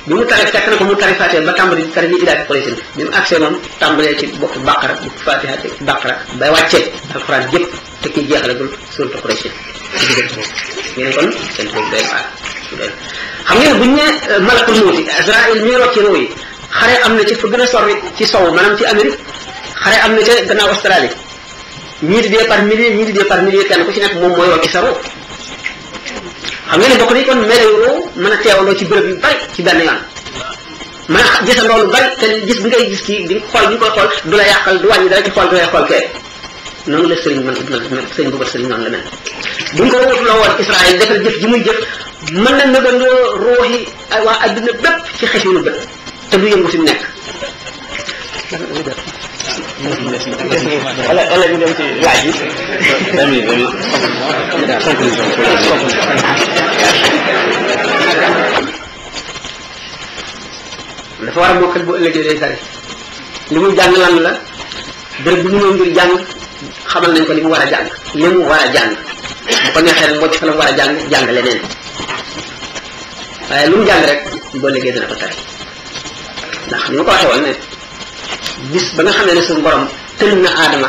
bi mu tari fekk na ko mu tari Fatiha ba tàmbali tari bi ilaa Quraysh bi mu agsee moom tàmbalee ci bopp Baqara bu Fatiha te Baqara ba wàccee alxuraan yëpp te kii jeexalagul suuratu Quraysh ci diggante boobu ñu ne kon seen boobu day faat xam ngeen buñ ne malakul mawti Azraïl ñuy rocci roo yi xare am na ci fa gën a sori ci sow maanaam ci Amérique xare am na ca gannaaw Australie ñii di dee par milliers ñii di dee par milliers kenn ku ci nekk moom mooy rocci sa roo xam ngeen ne bokk nañ kon melew roo mën a teewandoo ci béréb yu bari ci benn yoon mën a gisandoo lu bari te gis bi ngay gis kii di xool bi nga koy xool du la yàqal du wàññi dara ci xool bi ngay xool kee noonu la sëriñ man sëriñ bëgg sëriñ noonu la mel buñ ko wutuloo woon Israël defal jëf ji muy jëf mën na nëbandoo ruuxi waa adduna bépp ci xefinu bët te du yëngu fi mu nekk wala ñu dem ci laaj yi dafa war a mokkal bu ëllëgee day tari li muy jàng lan la béréb bu mu ñëw ngir jàng xamal nañ ko li mu war a jàng li mu war a jàng bu ko neexee nag moo ci fa la mu war a jàng leneen waaye lu mu jàng rek boo ëllëgee dina ko tari ndax ni ma ko waxee woon ne bis ba nga xamee ne suñu borom tënk na aadama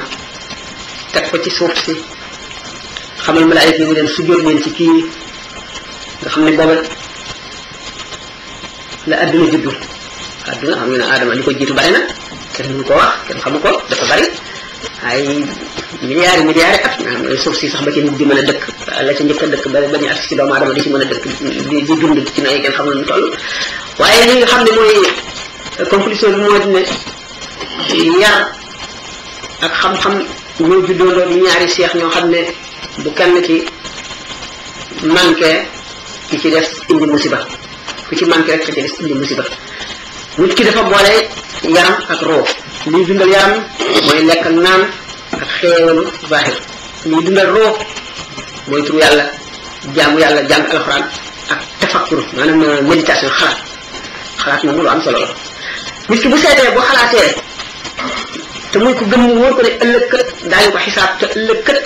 teg ko ci suuf si xamal malaayika yi mu leen sujjóot leen ci kii nga xam ne booba la adduna juddu adduna xam nga ne aadama li ko jiitu bari na kenn mënu ko wax kenn xamu ko dafa bari ay milliards at nga xam ne suuf si sax ba ci nit di mën a dëkk la ca njëkk a dëkk ba ñu agsi ci doomu aadama di ci mën a dëkk di dund ci nay kenn xam na mu toll waaye li nga xam ne mooy conclusion bi moo di ne yar ak xam-xam ñoo juddoondoo di ñaari seex ñoo xam ne bu kenn ci manqué ki ci des indi musiba ku ci manqué rek ki ci des indi musiba nit ki dafa boole yaram ak roo liy dundal yaram mooy lekk ak naan ak xeewalu zahir liy dundal roo mooy turu yàlla jaamu yàlla jàng alxuraan ak tafakkur maanaam méditation xalaat moom lu am solo la nit ki bu seetee bu xalaatee te muy ko gëm mu wóor ko ne ëllëg kët daañu ko xisaab te ëllëg kët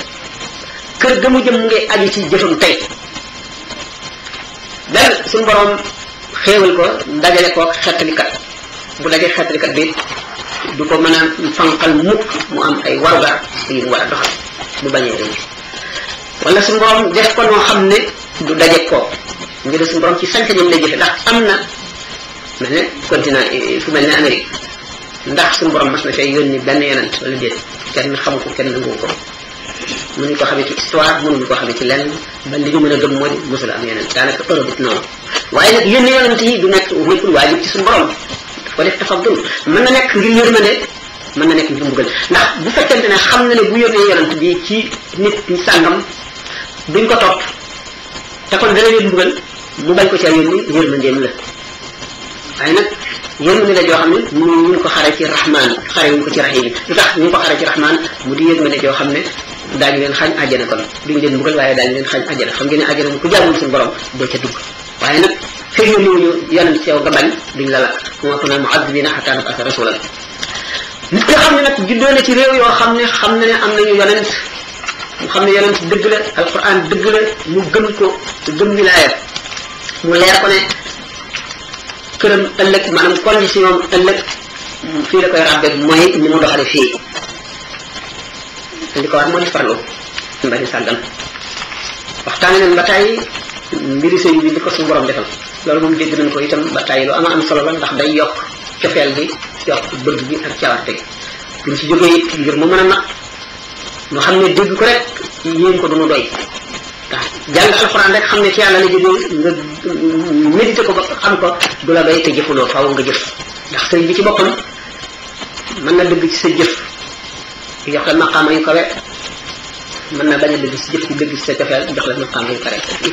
kër ga mu jëm mu ngi aju ci jëfam tey benn suñu borom xéewal ko dajale ko xettalikat bu dajee xettalikat bi du ko mën a fanqal mukk mu am ay warugar yu mu war a doxal bu bañee réew wala suñu borom def ko noo xam ne du daje ko ñu de suñu borom ci sañ-sañam lay jëfe ndax am na mel ne continent fu mel ne Amérique ndax suñu borom mas na fay yónni benn yonent wala déet kenn xamu ko kenn nangu ko mënuñu ko xamee ci histoire mënuñu ko xamee ci lenn ba li ñu mën a gëm moo di mosul am yonent daanaka Europe it noonu waaye nag yónni yonent yi du nekk nekkul waajib ci suñu borom daf ko def tafaddul mën na nekk ngir yërmande mën na nekk ngir mbugal ndax bu fekkente ne xam na ne bu yónnee yonent bi ci nit ñi sàngam duñ ko topp te kon dana leen mbugal mu bañ ko ci yónni yërmandeem la waaye nag yërmande la joo xam ne ñu ko xare ci rahman xare wuñ ko ci rahim lu tax ñu ko xare ci rahman mu di yërmande joo xam ne daañu leen xañ àjjana kon duñu leen mbugal waaye daañu leen xañ àjjana xam ngeen ne àjjana ku jaamul suñu borom doo ca dugg waaye nag fekk yónniwuñu yonent ci yow nga bañ duñ la lakk moo ko naan mu'azzibina hatta nab'atha rasulan nit nga xam ne nag juddoo na ci réew yoo xam ne xam na ne am nañu yonent mu xam ne yonent dëgg la alquran dëgg la mu gëm ko gëm wilaaya mu leer ko ne këram ëllëg maanaam condition ëllëg fii la koy ràbbe mooy ni mu doxale fii li ko war moo di farlu mbari sàggan waxtaane nañ ba tàyyi mbiri sëy bi li ko suñu borom defal loolu moom dégg nañ ko itam ba tàyyi lu ama am solo la ndax day yokk cofeel gi yokk bëgg gi ak cawarte gi buñ ci jógee it ngir mu mën a nag ñu xam ne dégg ko rek yéen ko du mu doy ndax jàng alxuraan rek xam ne ci yàlla la jógee nga médité ko ba xam ko du la doy te jëfuloo faaw nga jëf ndax sëriñ bi ci boppam mën na dëgg ci sa jëf jox la maqaama yu kawe mën na bañ a dëgg ci jëf ci dëgg ci sa cofeel jox la maqaama yu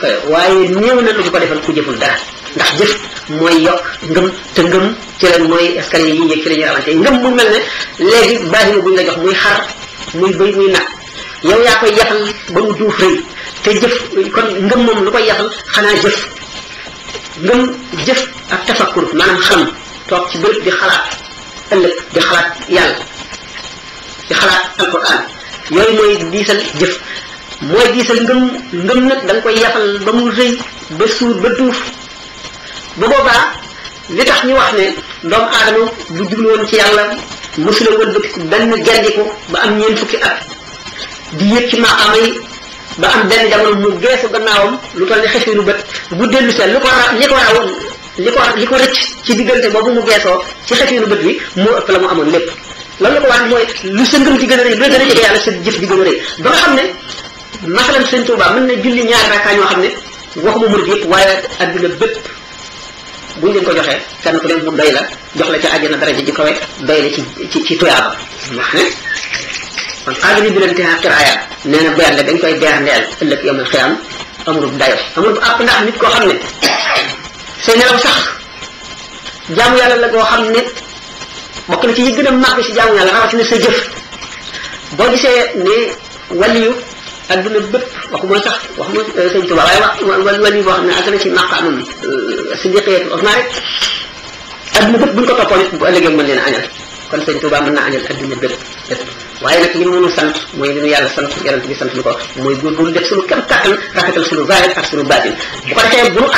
kawe waaye néew na lu ko defal ku jëful dara ndax jëf mooy yokk ngëm te ngëm ci leen mooy escalier yi yéeg ci la ñuy rawante ngëm mu mel ne léegi baaxina buñ la jox muy xar muy bëy muy nag yow yaa koy yafal ba mu duuf rëy te jëf kon ngëm moom lu koy yafal xanaa jëf ngëm jëf ak tafakkur maanaam xam toog ci bërëb di xalaat ëllëg di xalaat yàlla di xalaat alquran yooyu mooy diisal jëf mooy diisal ngëm nag da nga koy yafal ba mu rëy ba suur ba duuf ba boobaa li tax ñu wax ne doomu aadama bu jublu woon ci yàlla mosula wëlbatiku benn gendiku ba am ñeent fukki at di yëg ci maqaama yi ba am benn jamono mu geesu gannaawam lu toll ni xefinu bët bu dellu see li ko rëcc ci diggante boobu mu geesoo ci xefinu bët bi moo ëpp la mu amoon lépp loolu la ko wax mooy lu sa ngëm ci gën a rëy lu gën a jege yàlla sa jëf di gën a rëy ba nga xam ne masalan Sëñ Tuubaa mën na julli ñaari rakkaa ñoo xam ne waxuma murid yëpp waaye adduna bépp buñ leen ko joxee kenn ku ne mu doy la jox la ca àjjana daraja ji kawe doy la ci tuyaaba wax ne kon xaadiri bi leen texa xiraaya nee na bernde dañ koy berndeel ëllëg yawmal xiyaam amul dayo amul bu àpp ndax nit koo xam ne say nelaw sax jaamu yàlla la goo xam ne bokk na ci yi gën a màgg ci jaamu yàlla rawatina sa jëf boo gisee ne waliyu adduna bépp waxuma Sëñ Tuubaa waaye waliyu boo xam ne àgg na ci maqaamam si njëkkeetu of naa rek adduna bépp buñ ko toppoon it bu ëllëgee mën leen a añal kon Sëñ Tuubaa mën naa añal adduna bépp waaye nag li mu mënu sant mooy li nu yàlla sant yonent bi sant ñu ko mooy góorgóorlu def suñu kem kàttan rafetal suñu zahir ak suñu baatin bu ko defee bu nu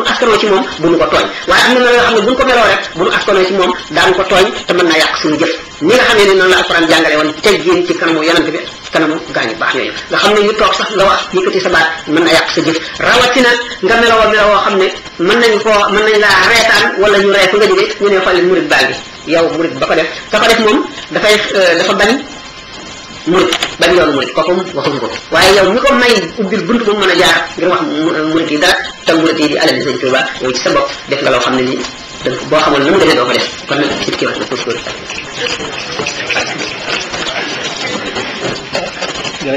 askanoo ci moom bu nu ko tooñ waaye am na loo xam ne bu nu ko meloo rek bu nu askanoo ci moom daan ko tooñ te mën naa yàq suñu jëf ni nga xam ne noonu la alquran jàngale woon teggin ci kanamu yonent bi kanamu gaañu baax ñooñu nga xam ne ñu toog sax nga wax yëkkati sa baat mën na yàq sa jëf rawatina nga meloo xam ne mën nañ laa reetaan wala ñu ree fu nga jógee ñu ne xool murid baal bi yow murid ba ko def ka ko def moom dafa bañ murid bañ yoonu murid kooku waxuñu ko waaye yow mi ko may ubbil bunt bu mën a jaar ngir wax murid yi dara te murid yi di alal Sëñ Tuubaa yow ci sa bopp def nga loo xam ne nii boo xamoon lu mu demee doo ko def kon nag ci ki wax na ko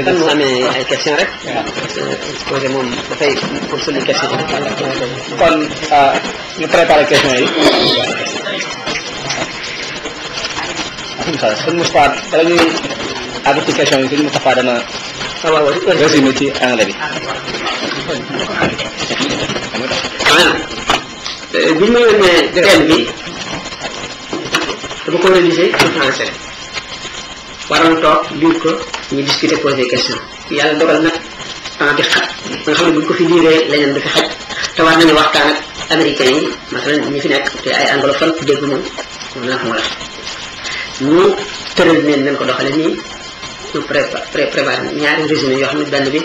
kan mu amee ay question rek exposé moom dafay pour suñu question kon ñu préparé question yi sëñ Moustapha bala ñuy àgg ci question yi sëñ Moustapha dana résumé ci anglais bi bi ñu ma yónnee thème bi dama ko rédigé en français waroon toog lire ko ñu discuter poser question yàlla dogal nag temps bi xat nga xam ne buñ ko fi liiree leneen du fi xaj te war nañu waxtaan ak américains yi masalan ñi fi nekk te ay anglophone dégg moom naa ko wax ñu tëral nañ ko doxale nii ñu préparé ñaari résumé yoo xam ne benn bi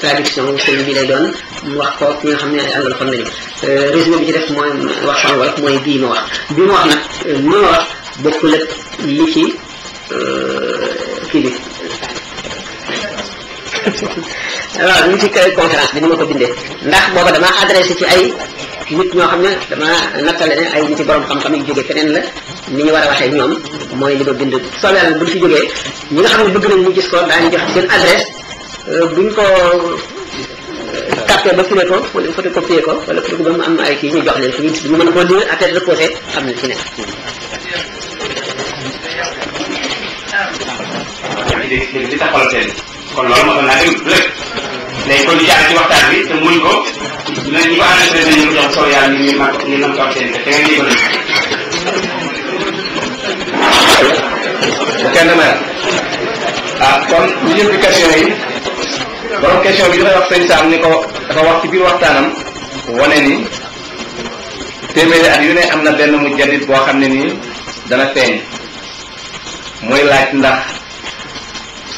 traduction wu sëñ bi lay doon mu wax ko ñi nga xam ne ay anglophone lañu résumé bi ci def mooy wax sama wolof mooy bii ma wax nag li ma wax bokkul ak li ci kii bi waaw ñu ci conférence bi ni ma ko bindee ndax booba dama adressé ci ay nit ñoo xam ne dama nattale ne ay nit yi borom xam-xam yi jóge feneen la ni ñu war a waxee ñoom mooy li ma bind soo yàlla buñ fi jógee ñi nga xam ne bëgg nañ ñu gis ko daañu jox seen adresse buñ ko tapé ba filé ko wala photocopier ko wala photo ba mu am ay kii ñu jox leen ko ñu mën koo lire à tête reposée xam ne ci nekk li taxawal seen kon loolu moo tax naa déglu lépp léegi kon ñu jaar ci waxtaan bi te muñ ko dinañ ñu ko enregistré nañu ko jox solo yàlla ñu mën ko wax seen te ngeen yëgal bu kenn mel kon ñu jëm ci question yi borom question bi dafay wax sëñ Sam ni ko dafa wax ci biir waxtaanam wane ni téeméeri at yu ne am na benn mu jadit boo xam ne nii dana feeñ muy laaj ndax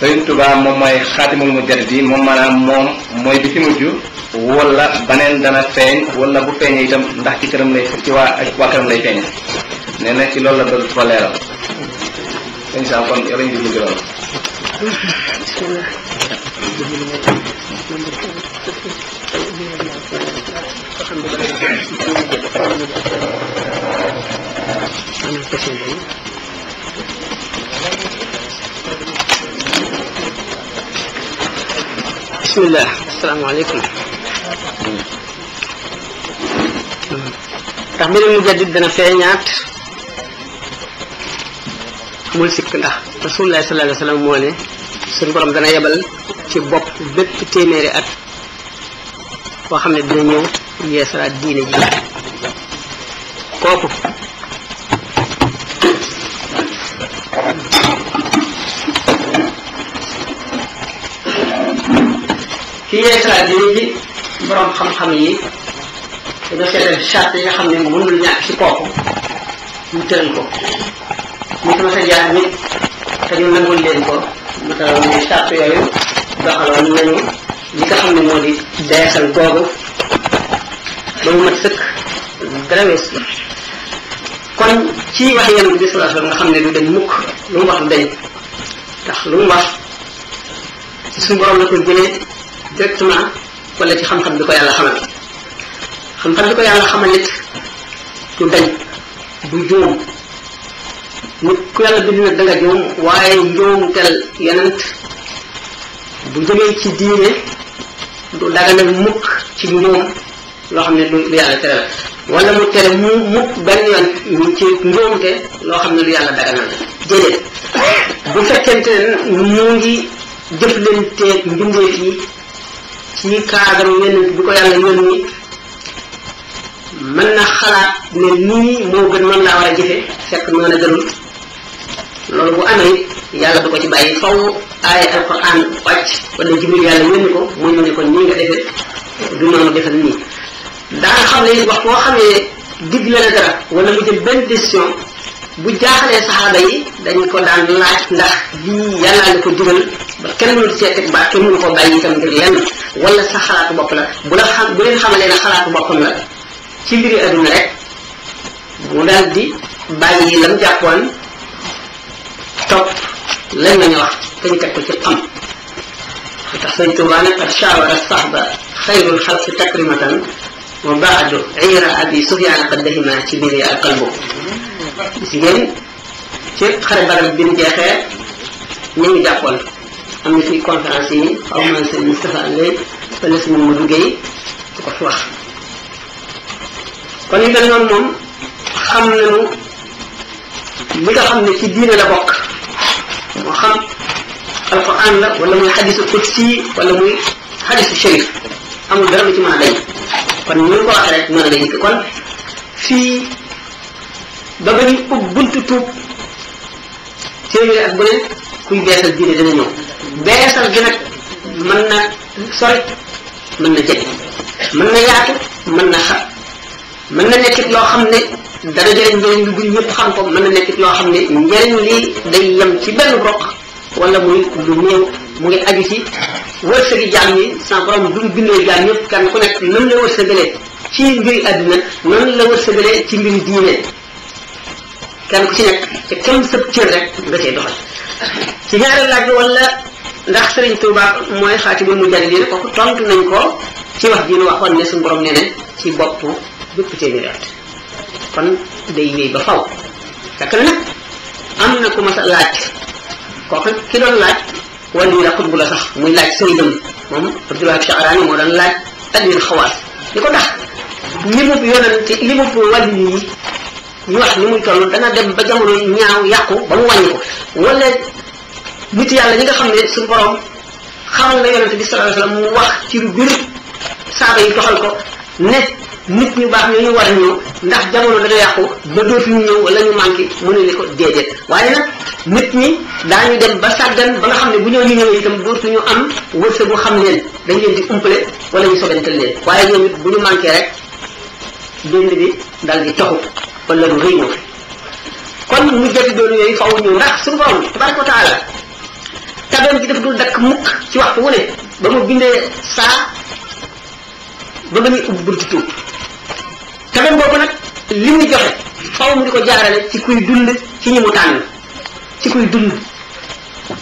Sëriñ Tuubaa moom mooy xaatimul mujaddid yi moom maanaam moom mooy bi ci mujj wala baneen dana feeñ wala bu feeñee itam ndax ci këram lay ci waa këram lay feeñ nee na ci loolu la bëgg ko leeral sëñ Sam kon yow lañu déglu loolu bismillah asalaamaaleykum ndax mbirum mujaddid dana feeñaat amul sikk ndax rasulullah sallallahu alayhi wa sallam moo ne suñu borom dana yebal ci bopp bépp téeméeri at boo xam ne dina ñëw yeesalaat diine ji kooku ki yeesalaat diine ji borom xam-xam yi dañoo seetal charte yi nga xam ne mënul ñàkk ci kooku ñu tëral ko ñu sama sa jaar nit te ñu nangul leen ko mu taral ne charte yooyu doxaloon nañu li nga xam ne moo di deesal googu ba mu mat sëkk dara wees la kon ci wax yonent bi sallallahu alayhi wasallam nga xam ne du dañ mukk lu mu wax du dañ ndax lu mu wax ci suñu borom la ko jëlee directement wala ci xam-xam bi ko yàlla xamal xam-xam bi ko yàlla xamal it du dañ du juum nit ku yàlla bind nag da nga juum waaye njuum tel yonent bu jógee ci diine du daganal mukk ci njuum loo xam ne lu yàlla tere la wala mu tere mu mukk benn yoon ci njuumte loo xam ne lu yàlla daganal la déedéet bu fekkente ne mu ngi jëflanteeg mbindeef yi ci cadre yonent bi ko yàlla yónni mën na xalaat ne nii moo gën noonu laa war a jëfe fekk noonu a gënul loolu bu amee yàlla du ko ci bàyyi faw aaya alquran wàcc wala jibril yàlla yónni ko mu ñu ne ko nii nga defee du noonu defal nii daa xam ne wax boo xamee digle na dara wala mu jël benn décision bu jaaxalee saxaaba yi dañ ko daan laaj ndax lii yàllaa nga ko digal ba kenn mënu see teg baat kenn mënu ko bàyyi itam ngir lenn wala sa xalaatu bopp la bu leen xamalee ne xalaatu boppam la ci mbiri adduna rek mu daal di bàyyi lam jàppoon topp lañ nañu wax te ñu teg ko ci xam tax sëñ Tuubaa ne qad shawara sahba xayrul xalqi takrimatan wa baadu ira abi sufyaan qad dahima ci biir al qalbu si ngeen ci xare Badar bi ñu jeexee ñu ngi jàppoon am na fi conférence yi xaw ma sëñ Moustapha Ngay wala sëñ Modou Gueye su ko fi wax kon yu mel noonu moom xam nañu li nga xam ne ci diine la bokk moo xam alquran la wala muy xadisu qudsi wala muy xadisu sharif amul dara lu ci mën a dañ kon ñu ko waxee rek mën a dañ kon fii ba ba ñu ub buntu tuub téeméeri ak bu ne kuy beesal diine dana ñëw beesal gi nag mën na sori mën na jege mën na yaatu mën na xat mën na nekkit loo xam ne dana jëriñ njëriñ lu dul ñëpp xam ko mën na nekkit loo xam ne njëriñ li day yem ci benn roq wala muy lu néew mu ngi aju ci wërsëgi jaam yi sans borom du mu bindee jaam ñëpp kenn ku nekk nan la wërsëgalee ci mbiri àdduna nan la wërsëgalee ci mbiri diine kenn ku ci nekk te kenn sëb cër rek nga cay doxal ci ñaari laaj bi wala ndax Sëriñ Tuubaa mooy xaatibul mujahidin kooku tontu nañ ko ci wax ji ñu waxoon ne suñu borom nee ne ci bopp bépp téeméeri at kon day wéy ba faw fekk na nag am na ku mas a laaj kooku ki doon laaj wàllu la xutbu la sax muy laaj sëriñam moom Abdoulaye Chaarani moo doon laaj addil xawaas li ko tax limub yonante limub wàllu yi ñu wax ni muy toll dana dem ba jamono ñaaw yàqu ba mu wàññi ko wala nit yàlla ñi nga xam ne suñu borom xamal na yonante bi sallallahu alayhi wasallam mu wax ci lu bir saaba yi doxal ko ne nit ñu baax ñoo ñu war a ñëw ndax jamono dana yàqu ba dootuñu ñëw wala ñu manqué mu ne li ko déedéet waaye nag nit ñi daañu dem ba sàggan ba nga xam ne bu ñëw ñu ñëwee itam dootuñu am wërsëg bu xam leen dañ leen di umpale wala ñu sobental leen waaye ñoom it bu ñu manqué rek dund bi dal di toxu wala lu rëy ñëw kon mu jëti doon yooyu faw ñëw ndax suñu borom tabaraka wa taala tabeem gi daf dul dakk mukk ci waxtu wu ne ba mu bindee saa ba nga muy ubbi buntu tuub tabeem boobu nag li muy joxe faw mu di ko jaarale ci kuy dund ci ñi mu tànn ci kuy dund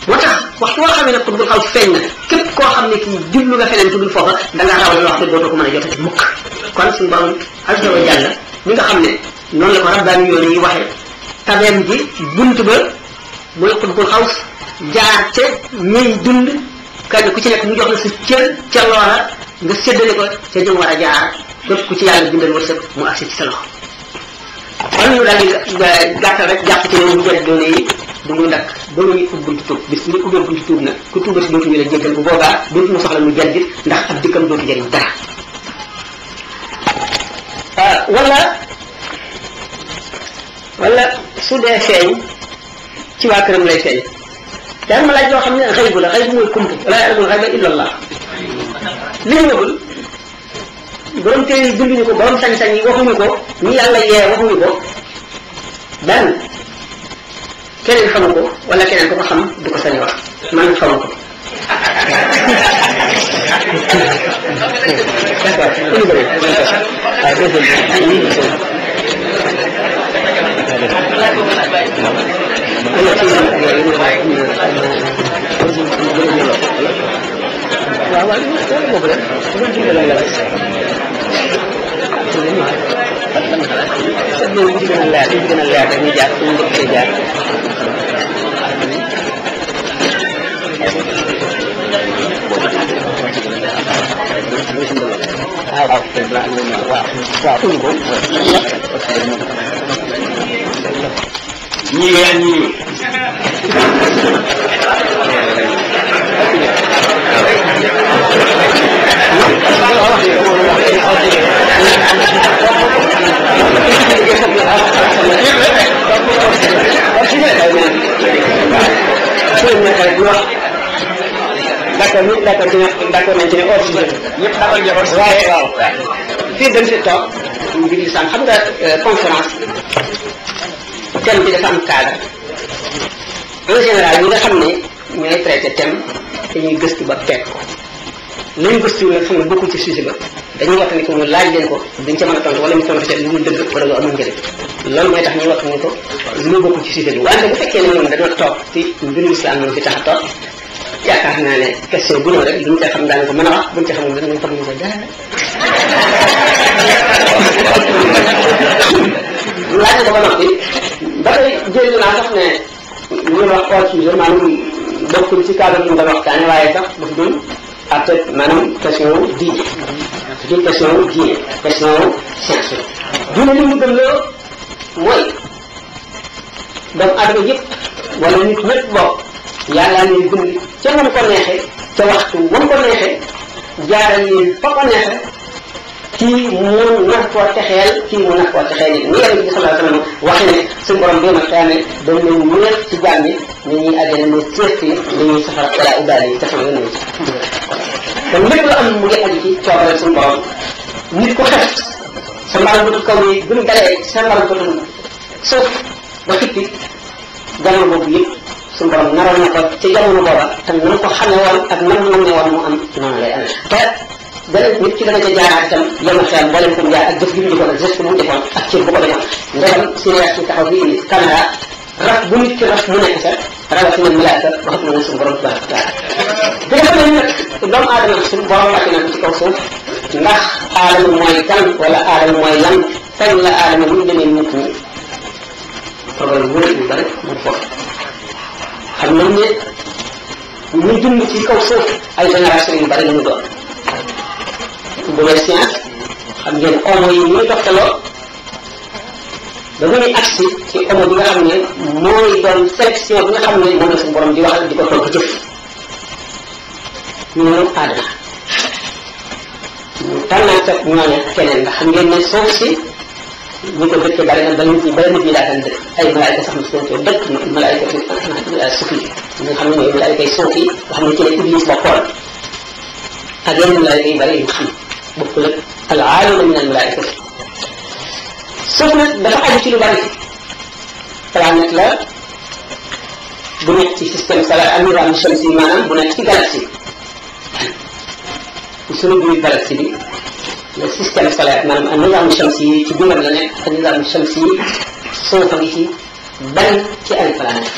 moo tax waxtu woo xamee ne xutbul xaw feeñ na képp koo xam ne kii jublu nga feneen tuddul foofa da ngaa rawale loo xam ne dootoo ko mën a jotati mukk kon suñu borom azza wa jalla mi nga xam ne noonu la ko rabbaani yoon yi waxee tabeem gi bunt ba muy xutbul xaw jaar ca ñuy dund kenn ku ci nekk mu jox la sa cër ca loola nga séddale ko ca jëm war a jaar képp ku ci yàlla bindal wërsëg mu agsi ci sa loxo kon ñu daal di gàttal rek jàpp ci ne mu jël doone yi du ñu dakk ba muy ubbi buntu tuub bis bu ñu ubbee buntu tuub nag ku tuubati dootu ñu la jéggal bu boobaa dootu mu soxla mu jaddit ndax ab dikkam dootu jëriñ dara wala su dee feeñ ci waa këram lay feeñ yaa ma laaj loo xam ne xaybu la xaybu mooy kump wala ya'lamul ghayba illa Allah li ñu nëbul borom téere yi binduñu ko borom sañ-sañ yi waxuñu ko ñi yàlla yee waxuñu ko benn keneen xamu ko wala keneen ku ko xam du ko sañ wax man xamu ko ñii weex ñii d'accord nañ ci ne hors sujet ñëpp xamal ñu hors waaye waaw fii dañ fi toog ngir lisaan xam nga conférence thème bi dafa am cadre en général ñi nga xam ne ñooy traité thème dañuy gëstu ba fekk ko li ñu gëstu nag xam ne bokkul ci sujet ba dañuy waxtaan ko mu laaj leen ko duñ ca mën a tontu wala ñu tontu seen lu mu dëgg wala lu amul njëriñ loolu mooy tax ñuy waxtaan ko lu bokkul ci sujet bi wante bu fekkee ne ñoom dañoo toog ci mbirum islam moom fi tax a toog yaakaar naa ne question bu ñëw rek buñ ca xam daane ko mën a wax buñ ca xamul rek ñu xamuñu ko dara laaj ko ba noppi ba tey jëriñu naa sax ne ñu wax hors sujet maanaam bokkul ci cadre bi ñu doon waxtaane waaye sax daf dul après maanaam question diine du question diine question science diine li mu gëm loo mooy doomu aadama yëpp wala nit ñëpp bokk yàlla leen bind ca nam ko neexee ca waxtu wam ko neexee jaaral leen fa ko neexee kii mu nax koo texeel kii mu nax koo texeel ni yonent bi sallallahu alayhi wasallam waxe ne suñu borom bi ma xaane dañ leen ñeex ci jàmm yi ni ñuy àjjana ne seet yi li ñuy safara wala ubaal yi te xam nga nañ ci kon lépp lu am mu ngi aju ci coobare suñu borom nit ku xef sa mbaram bëtu kaw yi bu ñu dalee sa mbaram bëtu suuf ba xippi jamono boobu yëpp suñu borom naroon na ko ci jamono booba te nam ko xamee woon ak nam nam ne woon mu am noonu lay amee te dana nit ki dana ca jaaraat itam yema xel mboolem ko mu jaar ak jëf gi mu defoon ak geste bu mu defoon ak cër bu ko defoon ndegam cinéaste taxaw bi caméra raf bu nit ki raf mu nekk sa rawatina malaaka waxat na ne suñu borom tabaraka taala bi nga xam ne nag doomu aadama suñu borom wàcc na ko ci kaw suuf ndax aadama mooy kan wala aadama mooy lan kañ la aadama bu ñu demee nit ñi problème bu rëy yu bari mu foofu xam nañ ne ñu dund ci kaw suuf ay génération yu bari la ñu doon bu dee science xam ngeen homo yi ñuy toftaloo ba mu ñuy agsi ci homo bi nga xam ne mooy doon sélection bi nga xam ne moom la suñu borom di waxal di ko togg jëf ñu ñëw aadama ñu tànnaat ak ñooña keneen nga xam ngeen ne suuf si ñi ko dëkk bari na ba nit ñi bari nit ñi daataan dëkk ay malaayka sax mos nañ ko dëkk malaayka suuf yi ñi nga xam ne ñooy malaayka yi suuf yi nga xam ne ci la iblis bokkoon ak yeneen malaayka yu bari yu xam bokkul ak al aaluna min al malaayka suuf nag dafa aju ci lu bari planète la bu nekk ci système solaire ak nizaam shamsi maanaam bu nekk ci galaxie ci sunu biir galaxie bi le système solaire maanaam ak nizaam shamsi yi ci biiram la nekk ak nizaam shamsi yi suuf a ngi ci bari ci ay planète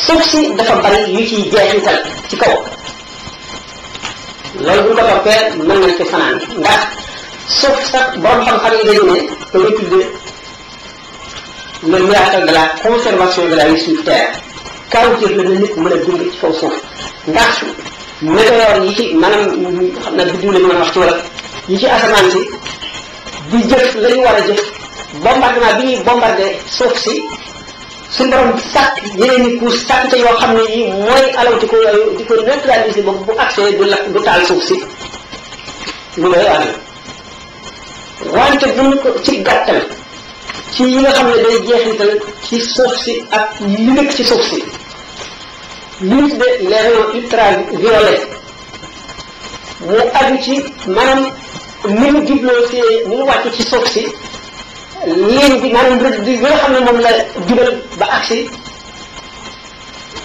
suuf si dafa bari yu ciy jeexital ci kaw loolu bu ñu ko toppee mën nañ ci fanaan ndax suuf sax borom xam-xam yi dañu ne ko ñu tuddee le miracle de la conservation de la vie sur terre kawteef la na nit mën a dund ci kaw suuf ndax météore yi ci maanaam xam naa biddiw la ñu mën a wax ci wala yi ci asamaan si di jëf la ñu war a jëf bombardement bi ñuy bombardé suuf si suñu borom sàkk yeneen i couche sàkk te yoo xam ne yi mooy alawti ko yooyu di ko neutraliser ba bu accès du lakk du taal suuf si lu lay wax wante buñ ko ci gàttal ci yi nga xam ne day jeexital ci suuf si ak li nekk ci suuf si li ñu tuddee les rayons ultraviolets mu aju ci maanaam ni mu jubloo si ni mu wàcc ci suuf si ligne bi maanaam rëdd bi nga xam ne moom la jubal ba agsi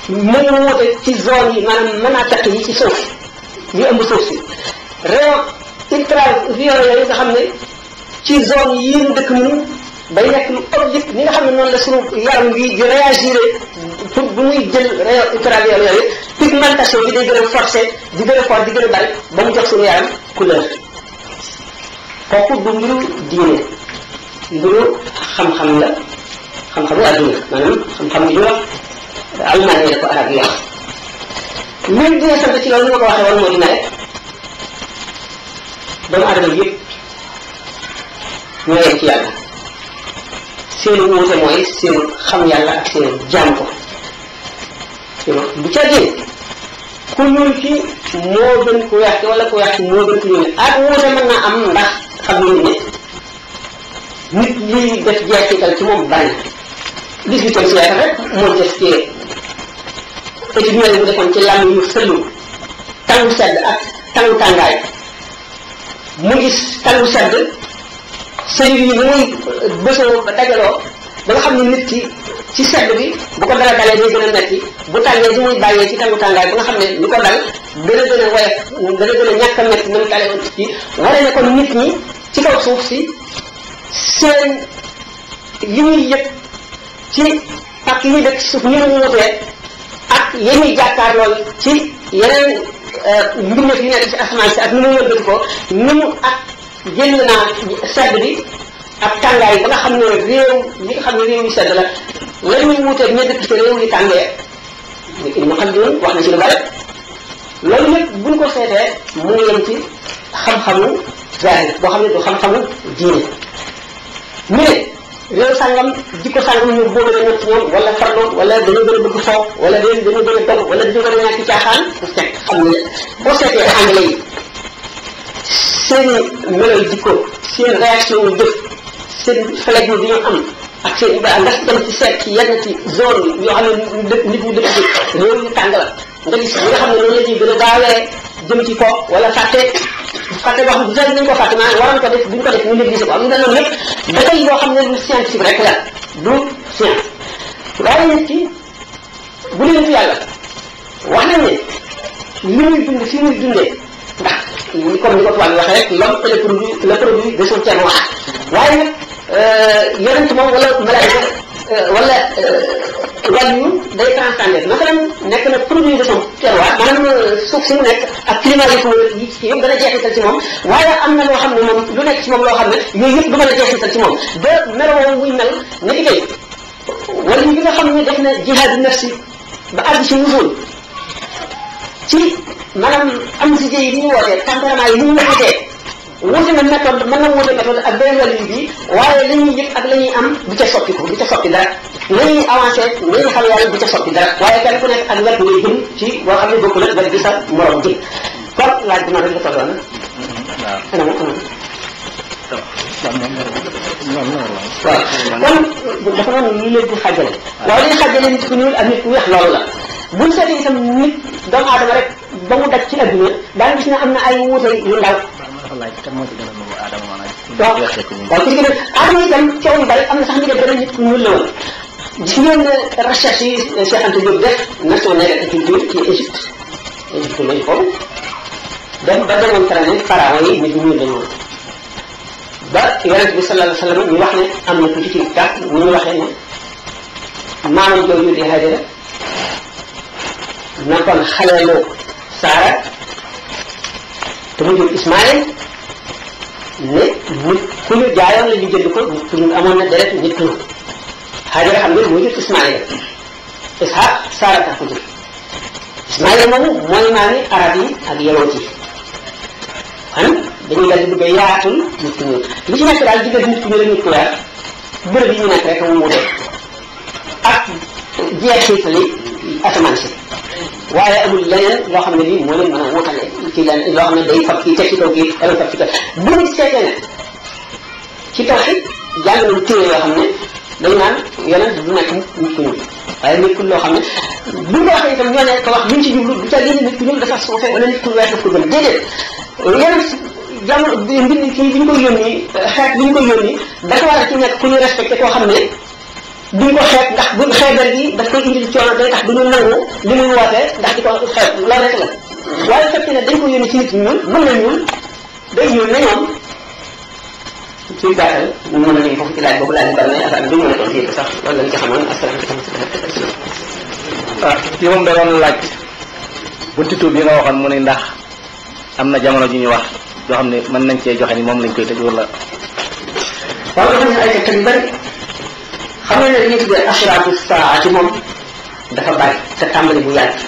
mu wute ci zone yi maanaam manaatak yi ci suuf yi ëmb suuf si rayon ultraviolet yooyu nga xam ne ci zone yi ñu dëkk mu day nekk lu objectif ni nga xam ne noonu la suñu yaram wi di réagir pour bu muy jël rayon ultraviolet yooyu pigmentation bi day gën a forcé di gën a fort di gën a bari ba mu jox suñu yaram couleur kooku du mbiru diine mbiru xam-xam la xam-xamu adduna maanaam xam-xam yi ñu wax almaane la ko arab yi wax ñun dina sant ci loolu ni ma ko waxee woon moo dina rek doomu adama yëpp ñoo yem ci yàlla seenu wuute mooy seenu xam yàlla ak seenu jaam ko bu ca génn ku ñuul ki moo gën ku weex ki wala ku weex ki moo gën ku ñuul ak wuute mën naa am ndax xam nañu ne nit li def jeexital ci moom bari na 18e siècle rek Montesquieu étude yooyu mu defoon ci làmm yu fëllu tangu sedd ak tangu tàngaay mu gis tangu sedd cellules yi muy bësoo ba dajaloo ba nga xam ne nit ki ci sedd bi bu ko dara dalee day gën a metti bu tàngee di muy bàyyee ci tangu tàngaay ba nga xam ne li ko dal dana gën a woyof dana gën a ñàkk a metti nam tale woon ci waree ne kon nit ñi ci kaw suuf si seen li ñuy yëg ci ak yi ñuy dëkk ci suuf ñu mu wutee ak yéen ñuy jàkkaarloo ci yeneen mbindeef yi nekk ci asamaan si ak ni mu yëngatu ko ni mu ak jël naa sedd bi ak tàngaay ba nga xam ne réew li nga xam ne réew yu sedd la la ñuy wuteeg ña dëkk ci réew yi tàngee ñu xam doon wax na ci lu bari loolu lépp buñ ko seetee mu ngi yem ci xam-xamu zahir boo xam ne du xam-xamu diine ñu ne réew sàngam jikko sàngam ñu boo gën a ñett ñoom wala farlu wala dañoo gën a bëgg foofu wala dañoo gën a dog wala dañoo gën a ñàkk caaxaan bu fekk xam ne boo seetee anglais yi seen meloy jikko seen réaction yu jëf seen flegme bi ñu am ak seen ba ndax dem ci seet ci yenn ci zone yoo xam ne dëkk nit ñu dëkk ci réew yu tàng la nga gis ñi nga xam ne noonu la ñuy gën a gaawee jëm ci ko wala fàtte boo xam ne dañ ko fàtte maanaam waroon ko def buñ ko def ñu négligé ko am nga noonu lépp dafay loo xam ne lu scientifique rek la du science waaye nit ki bu dee nitu yàlla wax nañ ne li muy dund fi muy dundee ndax comme ni ko tubaab yi waxee rek l'homme est le produit de son terroir waaye nag yonent moom wala malaayika wala wàllu day transcender masalan nekk na produit de son terroir maanaam suuf si mu nekk ak climat yi ci yëpp dana jeexital ci moom waaye am na loo xam ne moom lu nekk ci moom loo xam ne yooyu yëpp du mën a jeexital ci moom ba meloo muy mel ne ki tey wala bi nga xam ne def na jihaad nafsi ba àgg ci wusul ci maanaam am si yi ni ñu wootee tempérament yi ni ñu wootee wuute na méthode mën na wuute méthode ak beneen wàllu bi waaye la ñuy yëg ak la ñuy am du ca soppi ko du ca soppi dara la ñuy avancé la ñuy xam yàlla du ca soppi dara waaye kenn ku nekk ak wet ngay jëm ci boo xam ne bokkul ak wet bi sa morom jëm kon laaj bi ma rek la tolloon ana moom waaw kon dafa noonu ñu leen di xàjjale waaye dañuy xàjjale nit ku ñuul ak nit ku weex loolu la buñ seetee itam nit doomu aadama rek ba mu daj ci adduna daan gis ne am na ay wuute yu ndaw waaw waaw ci gën a aadama itam coow yu bari am na sax ñu def benn nit ku ñuul la woon gis ngeen recherche yi Cheikh Anta Diop def national agriculture ci Égypte lañu foofu dem ba démontré ne pharaon yi nit ñuul lañu woon ba yonent bi sallallahu alayhi wa sallam ñu wax ne am na tuuti ci gàtt ñu ñu waxee ne maamam jooju di Hajara nekkoon xaleelu Saara te mu jur Ismaël ne nit ku ñu jaayoon la ñu jënd ko nit ku ñu amoon na deret nit ku ñu Hajara xam ngeen moo jur Ismaël Ishaq Saara tax ko jur Ismaël moomu mooy maami arab yi ak yawut yi kon dañuy dal di bëgg a yaatul nit ku ñuul li ci nekk daal diggante nit ku ñuul ak nit ku weex bërëb yi ñu nekk rek mu wute ak jeexitali asamaan si waaye amul leneen loo xam ne lii moo leen mën a wutale ci leneen loo xam ne day fab kii teg ci kaw kii wala fab ci kaw bu ñu seetee ne ci tawhid jàng nañu téere yoo xam ne dañu naan yonent du nekk nit ku ñuul waaye nit ku loo xam ne bu ñu ko waxee itam ñoo ne ko wax liñ ci jublu du ca génne nit ku ñuul dafa suufe wala nit ku weex daf ko gën déedéet yonent jamono mbind kii bi ñu koy yónni xeet bi ñu koy yónni dafa war a ci nekk ku ñu respecté koo xam ne duñ ko xeet ndax bu xeebal gi daf koy indil coono day tax duñu nangu li muy wootee ndax di ko xeet loolu rek la waaye fekkee ne dañ ko yónni ci nit ñuul mën na ñuul day ñuul ne ñoom ci gàttal mën nañu foofu ci laaj boobu laaj bari na affaire bi duñu mën a toog yëpp sax loolu lañ ci xamoon asalaamaaleykum. waaw kii moom da doon laaj bunti tuub bi nga waxoon mu ne ndax am na jamono ju ñu wax yoo xam ne mën nañ cee joxe ni moom lañ koy tëj wala. waaw dafa ne ay tegtal yu bëri xam nga ne li ñuy tuddee asraatu saa ci moom dafa bari te tàmbali bu yàgg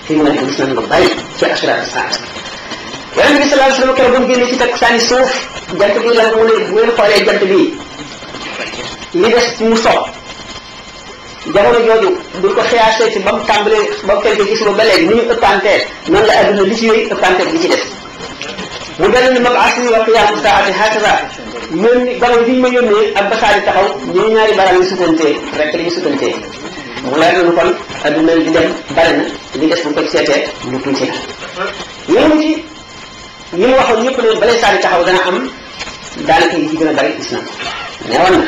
fii mu nekk gis nañ ko bari ci asraatu saa yonent bi sallallahu alayhi wasallam keroog ba mu génnee ci teg sànni suuf jant bi la mu ne bu ngeen xoolee jant bi li des mu soog jamono jooju buñ ko xiyaasee ci ba mu tàmbalee ba mu fekkee ci suba ba léegi ni ñu ëppantee noonu la adduna li ci yooyu ëppantee li ci des mu dellu ni mab'asi wa qiyaamu saa'ati hakaza yónni gannaaw bi ñu ma yónnee ak basaari taxaw ñu ñaari baram yi sutantee rek li ñu sutantee mu leer nañu kon adduna di dem bari na li des bu ko seetee lu tuuti la yéen ci yi mu waxoon yëpp ne balay saari taxaw dana am daanaka yi ci gën a bari gis na ne woon na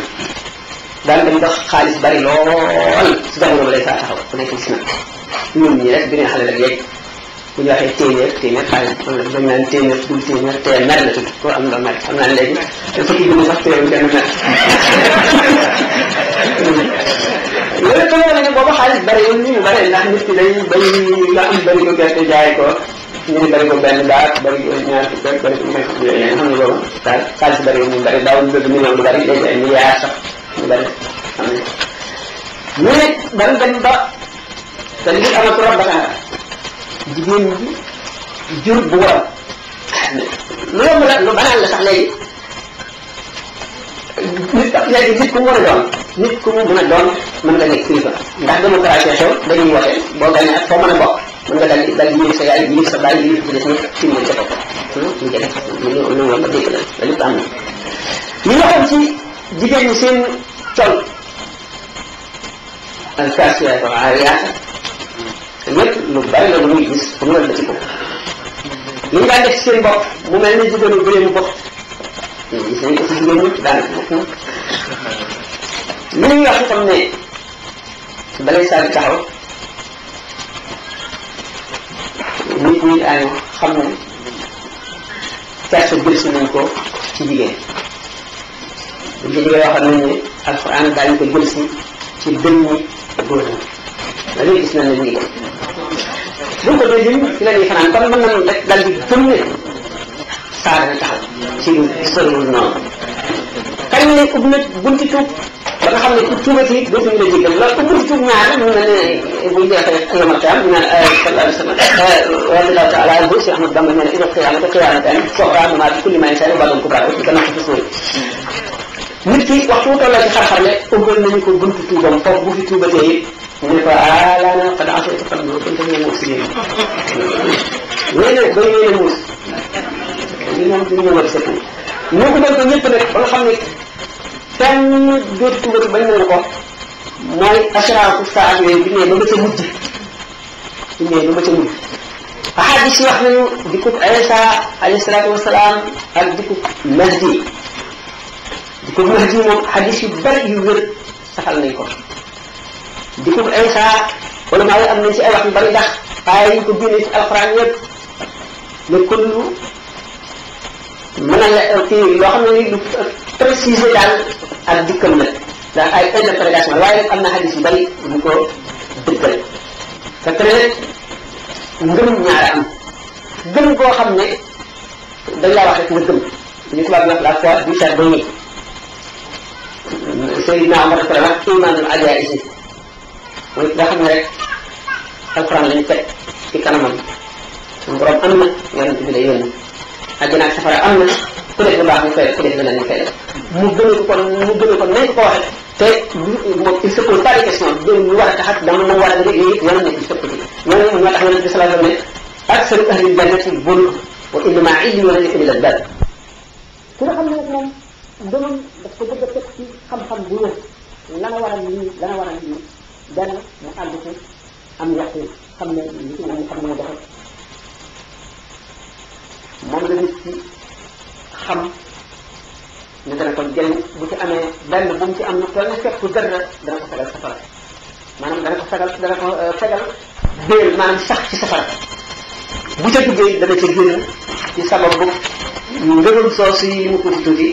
daan dem dox xaalis bari lool si jamono balay saa taxaw ku nekk gis na ñun ñi rek bi ne xale la yeeg bu ñu waxee téeméer xaalis am na dañ naan téeméer dul téeméer mer la tudd ko am na mer xam naa ne léegi fukki junni sax téeméer benn mer loolu ko wane ne booba xaalis bari yoon ni mu bari ndax nit ki day bay nga am bari ko gerte jaay ko ñu ne bari ko benn daal bari ko ñaar fukk rek bari ko may xam yooyu nga xam ne booba daal xaalis bari yoon ñu bari daawul bëgg million lu bari léegi ay milliards sax ñu bari xam ne ñu ne dañ dem ba te li amatu rabbataa jigéen ji jur bu waram lu yomb la lu banaan la sax léegi nit ku mu mën a doon nit ku mu mën a doon mën nga nekk kilifa ndax démocratie xew dañuy wote boo gànnee ak foo mën a bokk mën nga dal di yëg sa yaay yëg sa baay yëg ci des ñëpp ci mën ca bopp ñu jële ñu nga ba dégg la da lépp am na ñu waxoon ci jigéen ñi seen col alkasiyaat wa aariyaat lépp lu bari la lu muy gis fu mu la ci ko li ñu daan def seen bopp mu mel ne jigéenu bëleemu bopp gis nañ ko ci jigéen ñi daanaka bokk na li ñuy wax itam ne balay saa di taxaw nit ñi daañu xam ne kersa jël si nañ ko ci jigéen bu ci jigéen waxoon nañ ne alxuraan daañu ko jël si ci dënn ñi góor ñi la ñuy gis nañ ne ñu buñ ko doon jëm ci la ñuy fanaan kon mën nañu rek dal di gëm ne saa dana taxaw ci soriwul noonu kañ lañ ubbi nag bunti tuub ba nga xam ne ku tuubati dootuñu la jégal loolu ku bunti tuub ñaar ñu ne ne buñ jeexee yomal xiyam ñu naan sallallahu alayhi wa sallam radiyallahu taala anhu si Ahmad Bamba nee na ila qiyaamati qiyaamatan soxraa ma bi kulli ma insaan badon ku baax ci gannaaw ci suuf nit ki waxtu mu tolloo ci xar-xarle ubbil nañu ko bunti tuubam foofu bu fi tuubatee it mu ne ko laana qad asaytu qablu kuntu minal mufsidiin nee na bay nee na muus li moom duñu war a seetlu ñoo ko doon ko ñëpp nag ba nga xam ne kenn dootu tuubati bañ nañu ko mooy assurance saa yooyu bi ñëwee ba ma ca mujj bi ñëwee ba ma ca mujj ahadis yi wax nañu dikkub Isa alayhi salaatu wasalaam ak dikkub Mahdi dikkub Mahdi moom hadis yu bari yu wér saxal nañ ko dikkub Isa wala maa ngi am nañ ci ay wax yu bari ndax aaya yi ko génnee ci alxuraan yëpp ne kullu mën na la kii loo xam ne ni lu préciser daal ak dikkam nag ndax ay interprétation waaye nag am na hadis yu bari bu ko dëggal fekk ne ngëm ñaara am gëm goo xam ne dañ laa wax rek nga gëm li tubaab wax la foi du charbonnier Seydina Omar dafa wax imaanul ajaa'is mooy nga xam ne rek alxuraan lañu teg ci kanamam suñu borom am na yonent bi la yónni àjjana ak safara am na ku def lu baax ñu fay ku def leneen ñu fay def mu gëne ko nañ ko waxee te moom il se pose pas de question ñu war a taxat dama moom war a dëgg yooyu yëpp yoon nañ ci sëpp ci ñooñu ñoo tax yonent bi sallallahu alayhi wa sallam ne aksaru ahli jannati bul wa innama illiyuuna li bil albab ki nga xam ne nag moom ngëmam daf ko bëgg a teg ci xam-xam bu wér lana waral lii lana waral lii benn mu àgg ci am yaqin xam ne li ci moom xam ne mu doxal moom la nit ci benn bu mu ci am lu toll ne fekk dara dana ko fegal safara maanaam dana ko fegal déel maanaam sax ci safara bu ca duggee dana ca génn ci sababu ngëgëm soosu yi mu tuuti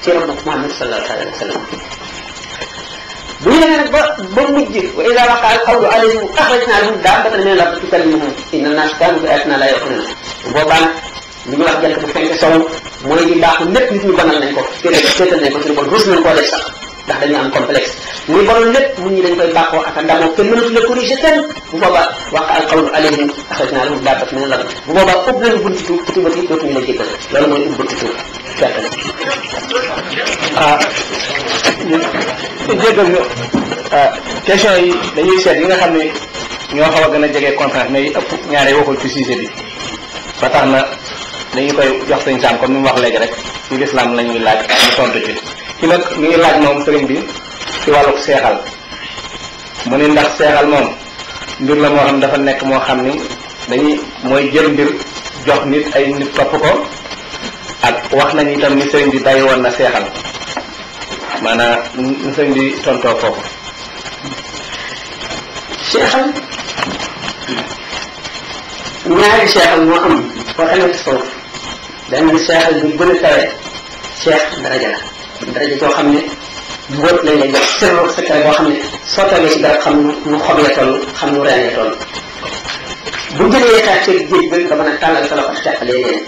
ci rabbu Muhammad sallallahu alayhi wa sallam bu ñu demee nag ba mujj wa ida waqa al qawlu alayhim axrajna lahum daabatan min al-ardi tukallimuhum inna an-naasa kaanu bi ayatina la yuqinuun boobaa nag li ñu wax jant bu fenk sow mooy li baaxul lépp nit ñi banal nañ ko féetal nañ ko suñu bon rus nañ koo def sax ndax dañuy am complexe li bonul lépp nit ñi dañ koy bàkkoo ak a ndamoo kenn mënatu la corriger kenn bu boobaa waqa al qawlu alayhim axrajna lahum daabatan min al-ardi bu boobaa ub nañu bunti tuubati dootuñu la jéggal loolu mooy ub bunti tuub fekk jéggal ñu question yi dañuy seet yi nga xam ne ñoo xaw a gën a jege conférence mais yi ëpp ñaare waxul ci sujet bi ba tax na dañu koy jox sëñ Sam comme ni mu wax léegi rek ci lislaam la ñuy laaj ñu tontu ci ci nag mi ngi laaj moom sëriñ bi ci wàllu seexal mu ni ndax seexal moom mbir la moo xam dafa nekk moo xam ni dañuy mooy jël mbir jox nit ay nit topp ko ak wax nañu itam ni sëriñ bi bàyyi woon na seexal maanaam nu sëriñ bi tontoo foofu seexal ñaari seexal moo am boo xamee ci suuf benn seexal bi gën a kawe seex daraja la daraja joo xam ne mbóot lañ lay jox sirru secret boo xam ne soo toogee ci garab xam nu xob ya toll xam nu reen ya toll bu jëlee xeex ci géej bi nga mën a tàllal sa loxo teqalee leen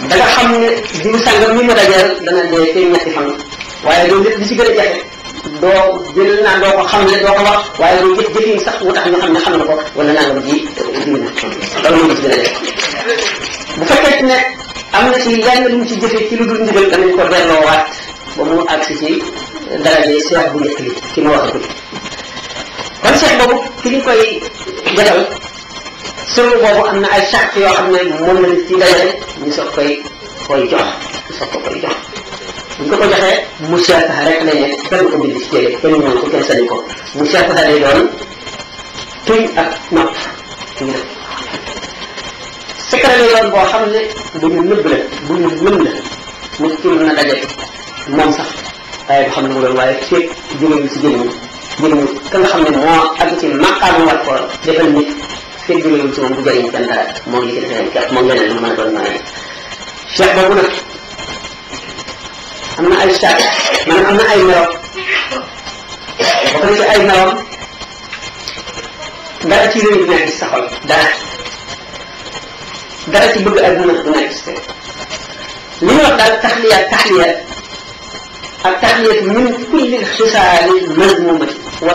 da nga xam ne diw sàngam mi ma dajeel dana dee tey ñetti fan waaye loolu lépp li ci gën a jafe doo jël naa doo ko xam ne doo ko wax waaye loolu jëf-jëfin sax wu tax ñu xam ne xam na ko wala nangam ji diw na loolu moo ci gën a jafe bu fekkee ne am na ci lenn lu mu ci jëfee ci lu dul ndigal danañ ko delloowaat ba mu agsi ci daraje seex bu njëkk bi ki ma wax a kon seex boobu ki ñu koy jotal sëru boobu am na ay charte yoo xam ne moom la nit ci dajale ñu soog koy jox ñu soog ko koy jox bu ñu ko joxee mu seetaxa rek lay nekk kenn ko bind ci téere kenn ñëw ko kenn sañu ko mu seetaxa lay doon tuñ ak nopp ñu def secret lay doon boo xam ne bu ñu nëbb la bu ñu lëm la nit ki mën na daje moom sax waaye du xam ne mu doon waaye féeg jógewul ci jëriñu ka nga xam ne moo àgg ci maqaamu war ko defal nit féeg jógewul ci moom bu jëriñ kenn dara moom li ci defee képp moom leneen lu mën a doon maanaam cheikh boobu nag am na ay charte maanaam am na ay melo boo xam ne ci ay meloom dara ci réew du nekk ci sa xol dara ci bëgg adduna du nekk ci li ñu wax daal taxliyaat ak taxliyat min kulli xisaali mazmumati wa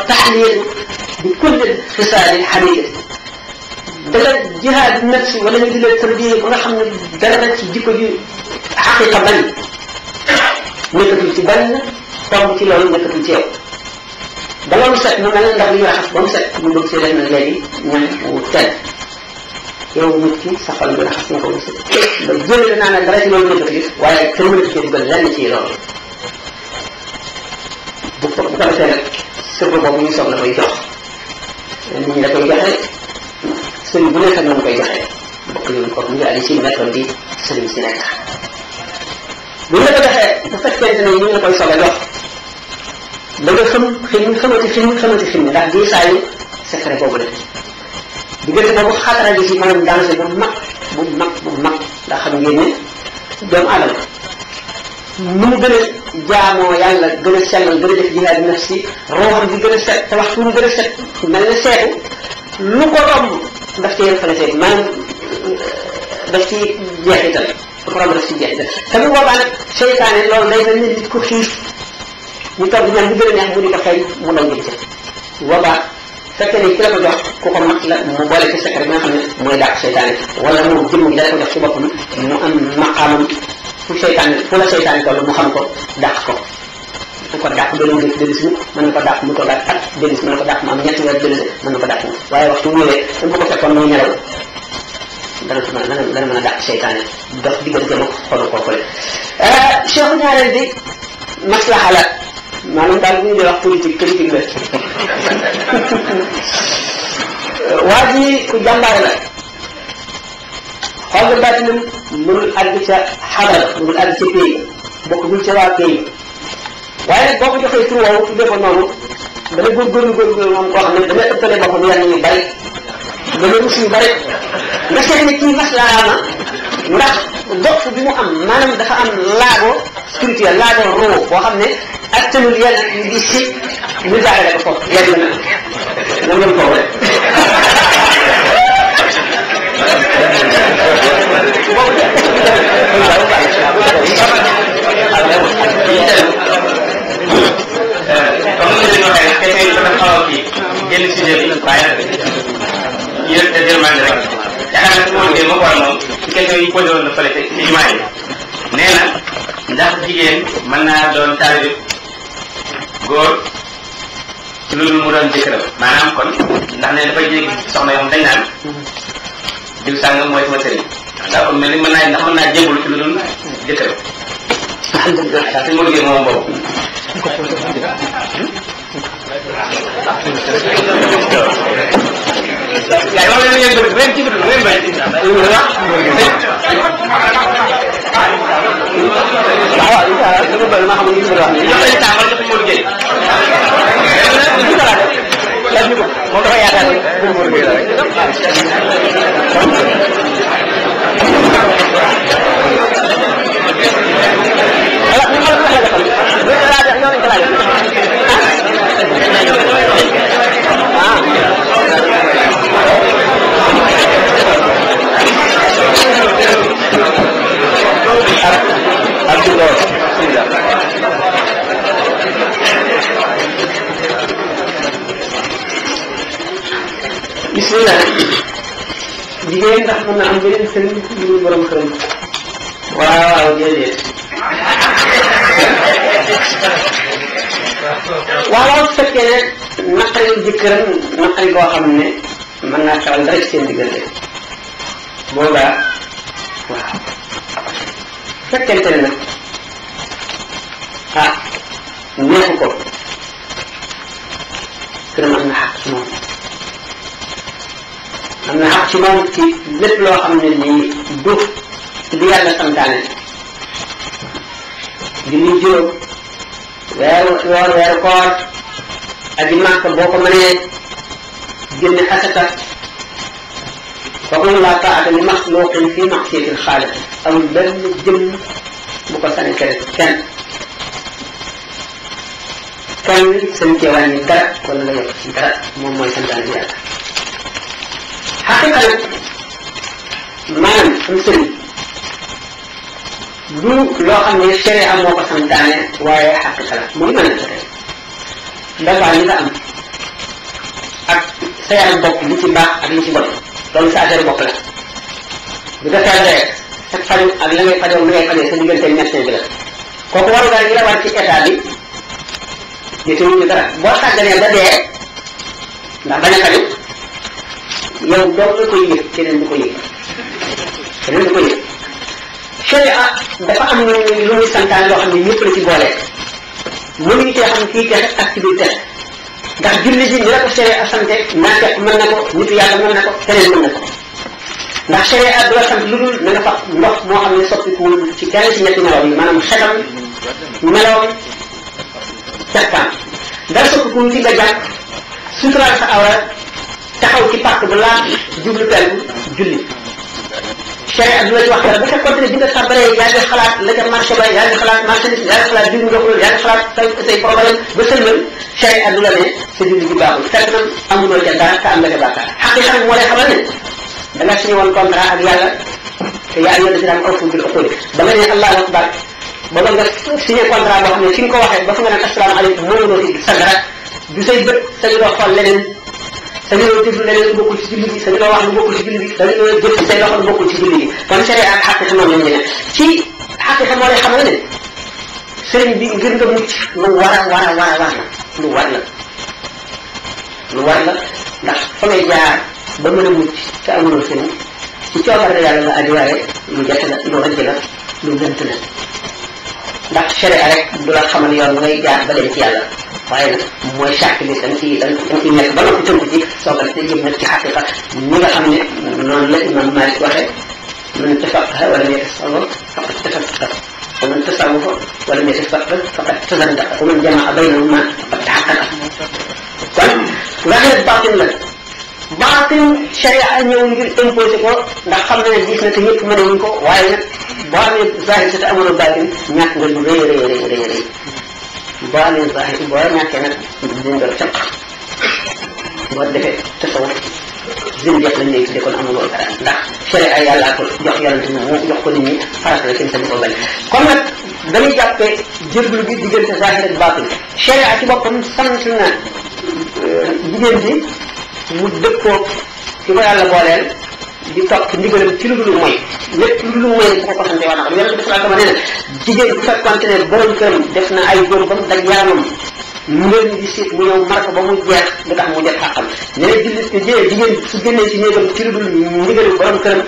taxliyat bi kulli xisaali xamidati dala jihaad nafsi wala ñu di leen tarbiya ba nga xam ne dara ci jikko ji xaqiqa bañ nekkatul ci benn tomb ci loolu nekkatul ci yow ba loolu set mu mel ne ndax li ñu raxas ba mu set ñu bëgg see def na léegi ñam wu tedd yow nit ki sa xol bi raxas nga ko ba set ba jëlee naa ne dara ci loolu nekkatu waaye kenn mënatu cee dugal lenn ci loolu bu ko defee nag sëb boobu ñu soog la koy jox nit ñi da koy joxe sëriñ bu nekk ak na mu koy joxe bokk ñu ko mu ngi ali si méthode bi sëriñ si nekk bu ñu la ko joxee bu fekkente ne ñu ngi la koy soog a jox da nga xamati xin ndax diisaayu secret boobu la diggante boobu xatara gi ci maanaam danger bu mag ndax xam ngeen ne doomu aadama nu mu gën a jaamoo yàlla gën a sellal gën a def jihaad nafsi rooxam bi gën a set te waxtu mu gën a set mel ne seetu lu ko romb daf ci yéen fale seetu maanaam daf ci jeexital lu ko romb daf ci jeexital te bu boobaa nag seytaane loolu day mel ne nit ku xiif ñu toog ñaan bu gën a neex mu di ko xëy mu daw jëm ca boobaa fekkee ne ki la ko jox ku ko mat la mu boole ci secret bi nga xam ne mooy dàq seytaane wala moom jëmm gi dala ko jox ci boppam mu am maqaamam fu la seytaane toll mu xam ko dàq ko mu ko dàq benn njëkk dellu si mën na ko dàq mu toogaat at dellu si mën na ko dàq mu am ñetti weer dellu si mën na ko dàq waaye waxtu mu ñëwee dañ ko fekkoon muy nelaw dana mën a dàq seytaane dox diggante ma xolu kooku la cheikh ñaareel bi maslaha la maanaam daal bu ñu dee wax politique la waa ji ku jàmbaare la xool nga baatinam mënul àgg ca xadara mënul àgg ca pays bokkul ca waa pays waaye nag boo ko joxee tur woowu tuddee ko noonu dana góorgóorlu moom koo xam ne dana ëppale boppam yenn yu bari dana rus yu bari nga seet ne kii maslaa na ndax dox bi mu am maanaam dafa am laago spirituel laago roo boo xam ne attanul yenn yu di si ñu jaarale ko foofu yenn la na ngeen foofu rek comme ni ñu waxee question yi dafa xaw a kii génn sujet bi waaye yéen te demande rek yaakaar naa moo gën ma ko war moom ci question yi posé woon na fële ci jumaa yi nee na ndax jigéen mën naa doon taalibe góor ci loolu mu doon jëkkëram maanaam kon ndax ne dafay jéggi soxna yoon dañ naan diw sàngam mooy sama sëriñ ndax kon mel ni mën naa ndax mën naa jébbalu ci lu dul jëkkëram alhamdulilah sax moo gën moom boobu yaay wax leen ngeen bëgg ngeen ci bëgg ngeen bañ waaw incha allah dama bëgg ma xam ne ñu bëgg wax ni jox leen tàmbal jox Modou Gueye laaj ñu ko moom dafa yaakaar ne bu Modou Gueye la rek voilà ñu mën a defal bu laaj ñoo nañ ko laaj bismillah jigéen ndax mën na am beneen sëriñ lu borom këram waaw déedéet waaw su fekkee ne naqari jëkkëram naqari boo xam ne mën naa xewal rek seen diggante boobaa waaw fekkente ne nag ah neexu ko këram am na xaq ci moom am na xaq ci moom ci lépp loo xam ne lii du yàlla santaane julli juróom weeru koor aji màkk boo ko mënee génne asaka kooku laa taata li maxluqin fi maxsiyatil xaaliq amul benn jëm bu ko sañ tere kenn sañ cee wàññi dara wala nga yokk ci dara moom mooy santaane bi yàlla xaqiqa nag maanaam am sëriñ du loo xam ne sharia moo ko santaane waaye xaqiqa la mu ngi mel ne tey dafa li nga am ak sa yaram bopp li ci baax ak li ci bon loolu sa affaire bopp la bu nga feebaree sa faju ak la ngay fajoo li ngay fajee sa diggante médecin bi la kooku waru nga la war ci état bi ñu dara boo sàgganee ba dee ndax bañ a faju yow doo nga koy yëg keneen du ko yëg sharia dafa am lu muy santaan loo xam ne ñëpp la ci boole mënuñu cee xam kii texe ak ci biir texe ndax julli ji ni la ko sharia sante naafeq mën na ko nitu yàlla mën na ko keneen mën na ko ndax sharia du la sant lu dul na nga fa ndox moo xam ne soppikuwul ci kenn ci ñetti melaw yi maanaam xetam melawam cafkaan dara soppikuwul ci nga jàpp suturaal sa awra taxaw ci pàkk bu laaj jublu penku julli sharia du la ci wax dara ba fekkoon ne bi nga sabaree yaa ngi xalaat la ca marché ba yaa ngi xalaat marchandise yaa ngi xalaat julli ndoxul yaa ngi xalaat say problème ba sëlmal sharia du la ne sa julli ji baaxul fekk na amuloo ca dara te am nga ca bàkkaar xaqiqa nag moo lay xamal ne da nga signé woon contrat ak yàlla te yaa ayyuha llazina amanu awfu bil uqud ba nga ne allahu akbar ba nga signé contrat boo xam ne fi nga ko waxee ba fa nga naan asalaamaaleykum mënuloo ci sa dara du say bët sañu loo xool leneen sañu loo déglu leneen lu bokkul ci julli bi sañu loo wax lu bokkul ci julli bi sañu loo jëf ci say loxo lu bokkul ci julli bi kon sharia ak xaqiqa noonu lañ ne ci xaqiqa moo lay xamal ne sëriñ bi ngir nga mucc lu war la ndax fa ngay jaar ba mën a mucc te amuloo sëriñ ci coobare yàlla la aju waaye lu jafe la lu rëcc la lu gënt la ndax sharia rek du la xamal yoon ngay jaar ba dem ci yàlla waaye nag mooy charte bi dañ ciy nekk ba noppi tënk ci soog a jëm nag ci xaqiqa ñi nga xam ne noonu la imam Malik waxee man tafaqaha wala yatasawwaf faqad tafaqqaha ومن تصوف ولم يتفقه فقد تزندق ومن جمع بينهما فقد تحقق kon zahir baatin la baatin sharia ñëw ngir imposé ko ndax xam na ne gis na te ñëpp mënewuñ ko waaye nag boo amee zahir sa te amoon baatin ñàkk nga lu rëy boo amee zahir boo ñàkkee nag dinañ doon fekk boo defee tasawuf zindiq lañ lay tuddee kon amuloo dara ndax sharia yàllaa ko jox yonent mu jox ko nit ñi farata la kenn sa di ko bañ kon nag dañuy jàppee jébbalu bi diggante zahir ak baatin sharia ci boppam sant na jigéen ji mu dëppoo ki ko yàlla booleel di topp ndigalam ci lu dul mooy lépp lu dul mooy bu ko sante wax na ko yonent bi sallallahu alayhi wa sallam nee na jigéen bu fekkonte ne borom këram def na ay góor ba mu daj yaramam mu leen di siit mu ñëw mar ko ba mu jeex du tax mu def xàqam nee na jullit ko jigéen su génnee ci néegam ci lu dul ndigalu borom këram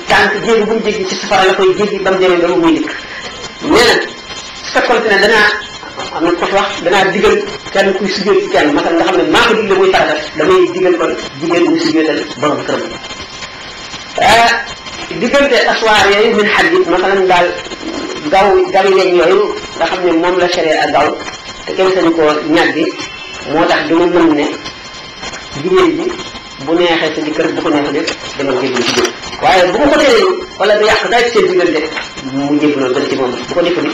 tànk jéegi bu mu jéggi ci safara la koy jéggi ba mu demee ba mu muy dikk nee na su fekkonte ne danaa am na ko wax danaa digal kenn kuy sujjóot ci kenn masal nga xam ne maa ko digle muy farata damay digal kon jigéen muy sujjóotal borom këram diggante aswaar yooyu min xadit masalan daal gaw yi leen yooyu nga xam ne moom la sharia ak gaw te kenn sañu ko ñàggi moo tax du ma mën ne jigéen ji bu neexee sa jëkkër bu ko neexee def dama jébbalu ci góor waaye bu ko teree wala du yàq daal ci seen diggante mu jébbaloo gën ci moom bu ko defu ni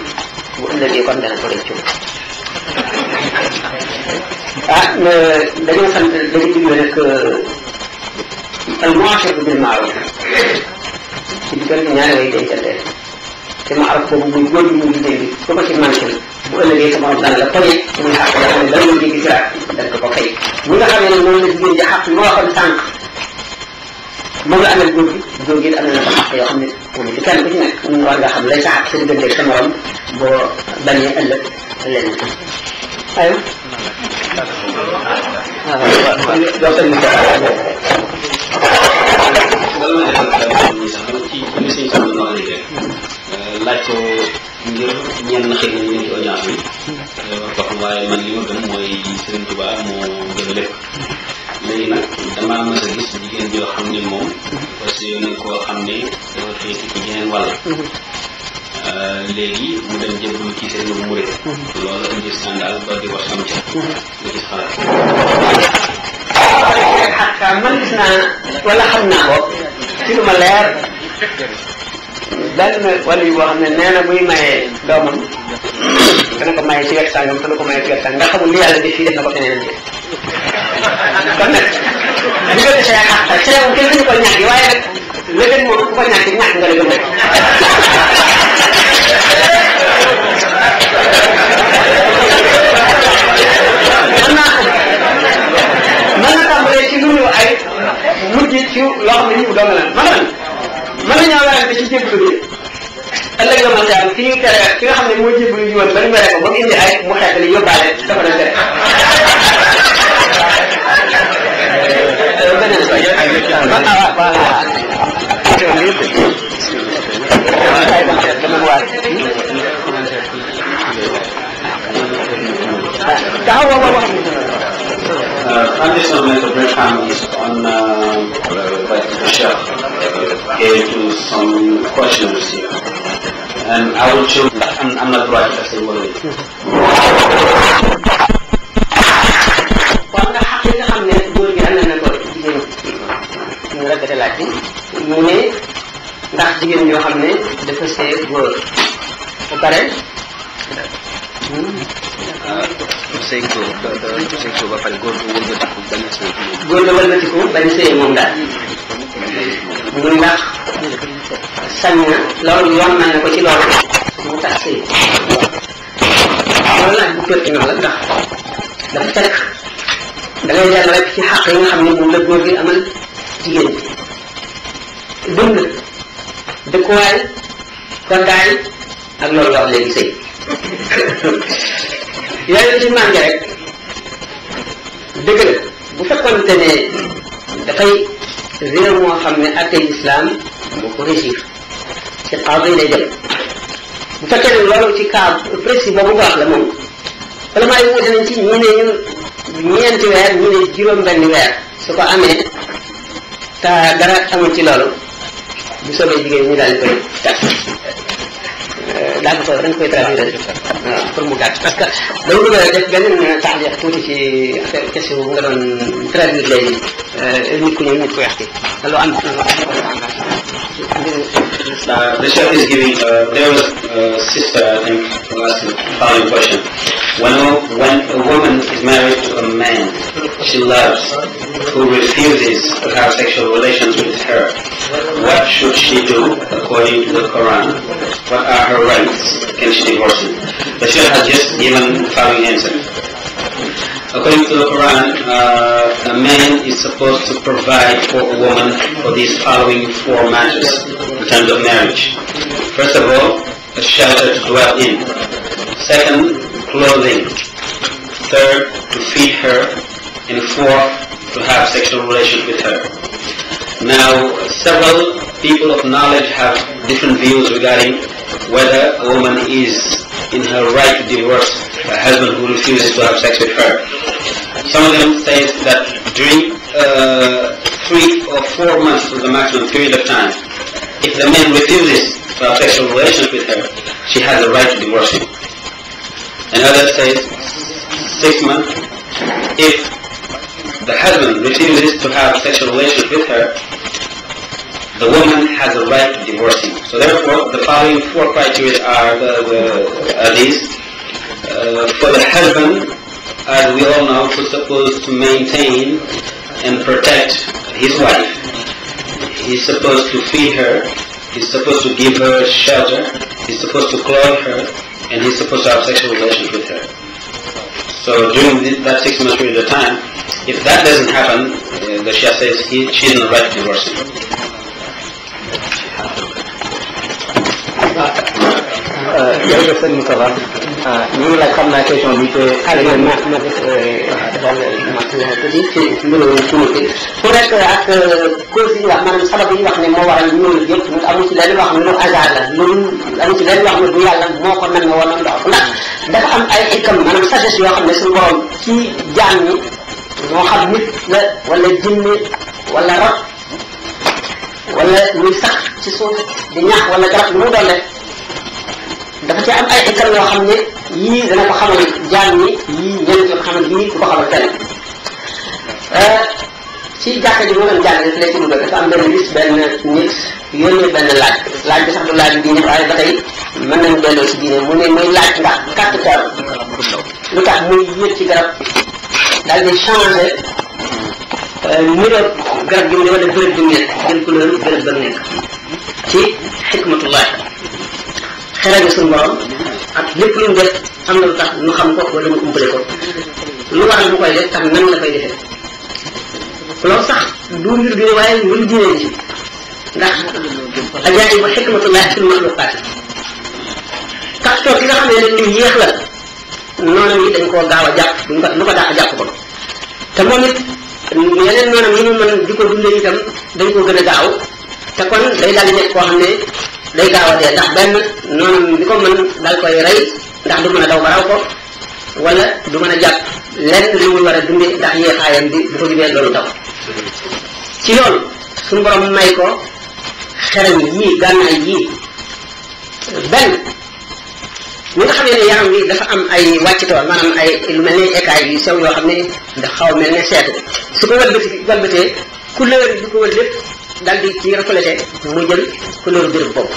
bu ëllëgee kon dana ko réccu dañoo sant dañu digle nag al mu'ashara bil ma'ruf ci diggante ñaari way dencante te ma'ruf boobu muy góor gi muy jigéen bi ku ko ci manqué bu ëllëgee sa morom dana la poñe muy xàq yoo xam ne bala nga jéggi siraat da nga ko fay ñi nga xam ne nag moom la jigéen ji xàq moo waxoon sànq moom la amee góor gi am na ko xàq yoo xam ne moom ci kenn ku ci nekk war nga xam lay sa xàq sa diggante ak sa morom boo bañee ëllëg leen aywa laaj ko ngir ñenn xëy na ñu ngi ci audience bi war ko xam waaye man li ma gëm mooy Serigne Touba moo gën lépp léegi nag damaa mës a gis jigéen joo xam ne moom parce que ne koo xam ne dafa féeti ci geneen wàll léegi mu dem jébbalu ci Serigne Mouride loolu indi scandale ba di wax am ca nga gis xalaat man gis naa wala xam naa ko ci lu ma leer benn wala yu boo xam ne nee na buy mayee doomam dana ko maye ci wet sàngam te du ko maye ci wet sàngam nga xamul li yàlla def fii def na ko feneen ji kon nag diggante say xaq say moom kenn duñu ko ñàkk waaye nag la gën moom ku ko ñàkk ñàkk nga la gën rek mën na tàmbalee ci lu ñu ay mujj ci loo xam ne ñu doon la mën nañoo werante ci jébbalu bi ëllëg la man daal fi ñu tere fi nga xam ne moo jébbalu ji woon ba ñu mere ko ba mu indi ay mu xeetali yóbbaale dafa na tere I'm just going to make a brief comment on what the chef gave to some questions here. And I will choose, I'm not right, I say what it is. ñu répété laaj bi mu ne ndax jigéen ñoo xam ne dafa see góor ba pare sëy góor ba pare góor la wëlbatiku bañ sëy moom daal mu ndax sañ na loolu yoon na ko ci loolu mu tax sëy loolu laaj bu pertinent la ndax dafa fekk da ngay dellu rek ci xàq yi nga xam ne moom la góor gi amal jigéen bi dund dëkkuwaay koddaay ak loolu wax léegi sëy yooyu ci mànge rek dëgg la bu fekkoonte ne dafay réew moo xam ne attey islam moo ko régir ci xaw yi lay dem bu fekkee ne loolu ci cas précis boobu nga wax la moom vraiment yi wute nañ ci ñi ne ñu ñeenti weer ñi ne juróom-benni weer su ko amee te dara amul ci loolu bu soobee jigéen ñi daal di koy tas daal ko dañ koy traduire pour mu gàtt parce que dama bëgg a def benn taxliq tuuti ci affaire question bu nga doon traduire léegi nit ku ñëw nit ku weex ki loo am The chef is giving, there was a sister, I think, who asked the following question. When a woman is married to a man she loves, who refuses to have sexual relations with her, what should she do according to the Quran? What are her rights? Can she divorce him? The chef has just given the following answer. According to the Quran, a man is supposed to provide for a woman for these following 4 matters in terms of marriage. First of all, a shelter to dwell in. Second, clothing. Third, to feed her. And fourth, to have sexual relations with her. Now, several people of knowledge have different views regarding whether a woman is in her right to divorce a husband who refuses to have sex with her. Some of them say that during 3 or 4 months is the maximum period of time, if the man refuses to have sexual relations with her, she has a right to divorce him. And others say 6 months. If the husband refuses to have sexual relations with her, the woman has a right to divorce him. So therefore, the following 4 criteria are these. For the husband, as we all know, who's supposed to maintain and protect his wife. He's supposed to feed her, he's supposed to give her shelter, he's supposed to clothe her, and he's supposed to have sexual relations with her. So during that 6 months period of time, if that doesn't happen, the Shia says she's in the right to divorce him. jërëjëf sëñ Moustapha ñu ngi laaj xam naa question bi te xale ma def tuuti ci mbiru sunu bi pour rek ak cause yi ñu wax maanaam sabab yi ñu wax ne moo waral ñuul yëpp ñu amul ci lenn wax ne lu hasard la loolu amul ci lenn wax ne du yàlla moo ko nan wala ndox ndax dafa am ay xikam maanaam sagesse yoo xam ne suñu borom ci jaam ñi moo xam nit la wala jinne wala rab wala muy sax ci suuf di ñaax wala garab lu mu doon def dafa ci am ay xikam yoo xam ne yii dana ko xamal jaam ñi yii ñeneen ko xamal yii du ko xamal kenn ci jàkka ji moo leen jàng rek léegi Louga dafa am benn bis benn nit yónnee benn laaj bi sax du laaj diine waaye ba tey mën nañu delloo ci diine mu ne muy laaj ndax capital lu tax muy yëg ci garab daal di changé niroo garab gi mu ne wala bërëb bi mu nekk jël couleur bërëb ba mu nekk ci xikmatullah xelal suñu borom ak lépp lu mu def am na lu tax ñu xam ko wala ñu umpale ko lu waral mu koy def tax nan la koy defee loolu sax du mbir bi waaye mbiru diine ci ndax ajaay ba xikmatullah fil maxluqaat tax toog ki nga xam ne lu yéex la noonam yi dañ koo gaaw a jàpp duñ ko lu ko daax a jàpp ko te moom it yeneen noonam yi ñu mën di ko dundee itam dañ ko gën a gaaw te kon day daal di nekk koo xam ne day gaaw a dee ndax benn noonam bi ko mën daal koy rey ndax du mën a daw ba raw ko wala du mën a jàpp lenn lu muy war a dundee ndax yéexaayam bi bu ko jubee loolu daw ci loolu suñu borom may ko xereñ yii gànnaay yii benn ñi nga xam ne yaram wi dafa am ay wàccitoor maanaam ay lu mel ne écailles yu sew yoo xam ne da xaw mel ne seetu su ko walbatee couleur yi du ko wal lépp dal di ci reflété mu jël couleur béréb boobu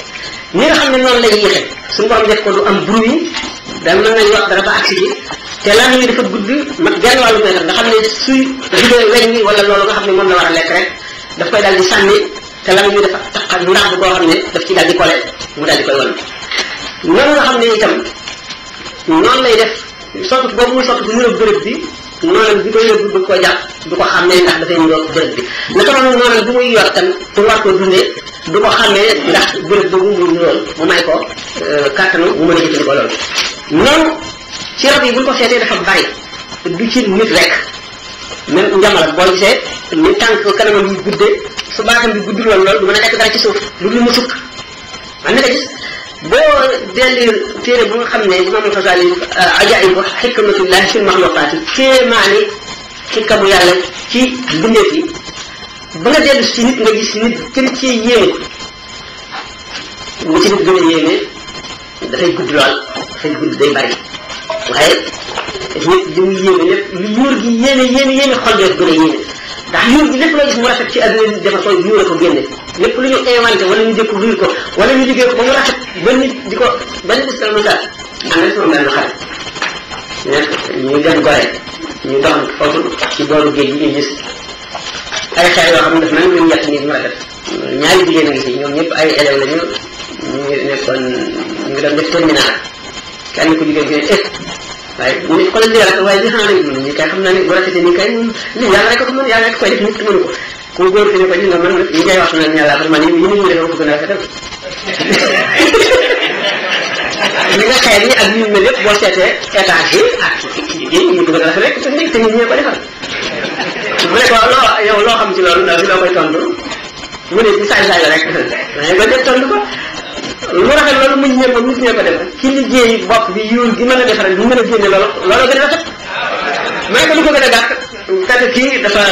ñi nga xam ne noonu lay yéexe suñu borom def ko du am bruit da mën nañu wax dara ba agsi ci te lan yi dafa gudd mat genn wàllu mètre nga xam ne suy jubee weñ wi wala loolu nga xam ne moom la war a lekk rek daf koy dal di sànni te lan yi dafa tax ndax bu koo xam ne daf ci dal di collé mu dal di koy wan noonu nga xam ne itam noonu lay def sotti boobu muy sotti bu niroog bërëb bi noonam bi koy yóbbu bëgg koo jàpp du ko xàmmee ndax dafay niroog bërëb bi naka noonu noonam bi muy yor tam pour war koo dundee du ko xàmmee ndax bërëb boobu muy nirool mu may ko kàttanu mu mën a jëfandikoo loolu noonu ci rab yi buñ ko seetee dafa bari du ci nit rek même njamala boo gisee ni tànk kanamam yi guddee su baatam bi guddul woon loolu du mën a nekk dara ci suuf lu dul mu sukk man na ko gis boo delli téere bu nga xam ne imam al-Ghazali ajaa'ibu hikmatullahi fil maxluqaati kéemaani xikamu yàlla ci bindeef yi ba nga dellu ci nit nga gis nit gën ci yéeme mu ci nit gën a yéeme dafay gudd lool dafay gudd day bari waaye nit li mu yéene lépp lu yuur gi yéene xol dee gën a yéene ndax yuur gi lépp loo gis mu rafet ci àdduna defar ko yuur a ko génne lépp lu ñu inventé wala ñu découvrir ko wala ñu liggéey ko ba mu rafet ba nit di ko benn bis la masa am na sama benn xarit ñu dem Gorée ñu dox foofu ci booru géej gi ñu gis ay xeer yoo xam ne daf nañ luñu yett nii mu rafet ñaari jigéen a ngi si ñoom ñëpp ay élèves lañu ñu nekkoon ñu ngi doon def terminal kenn ku jigéen gi waaye ñu ne xoolal lii rek waaye li xanaa rek ñu kay xam naa ne bu rafetee nii kay moom lii yàlla rek ko mën yàlla rek koy def nit mënu ko ku góor fi ne ko gis nga man nag yi ngay wax naan yàlla vraiment yi ñu defal ko gën a rafetal li nga xeet yi ak yu mel lépp boo seetee étage yi ak yi ñu gën a rafet rek te nit ñi ñoo ko defal mu ne ko yow loo xam ci loolu ndaw si loo koy tontu mu ne ci saay rek dangay ko def tontu ko lu rafet loolu muñ ñëpp nit ñee ko def ci liggéey bopp bi yuur gi mën a defar bi mën a génne loolu gën a rafet mu ne ko lu ko gën a gàtt fekk kii dafa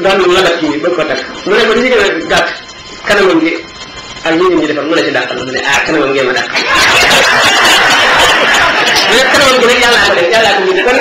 doon labat kii bëgg ko takk mu ne ko li gën a gàtt kanamam gi ak li ngeen di defar mu la ci dàqal mu ne kanamam ngeen ma dàq mu ne kanamam gi nag yàllaa ko def yàllaa ko bind kon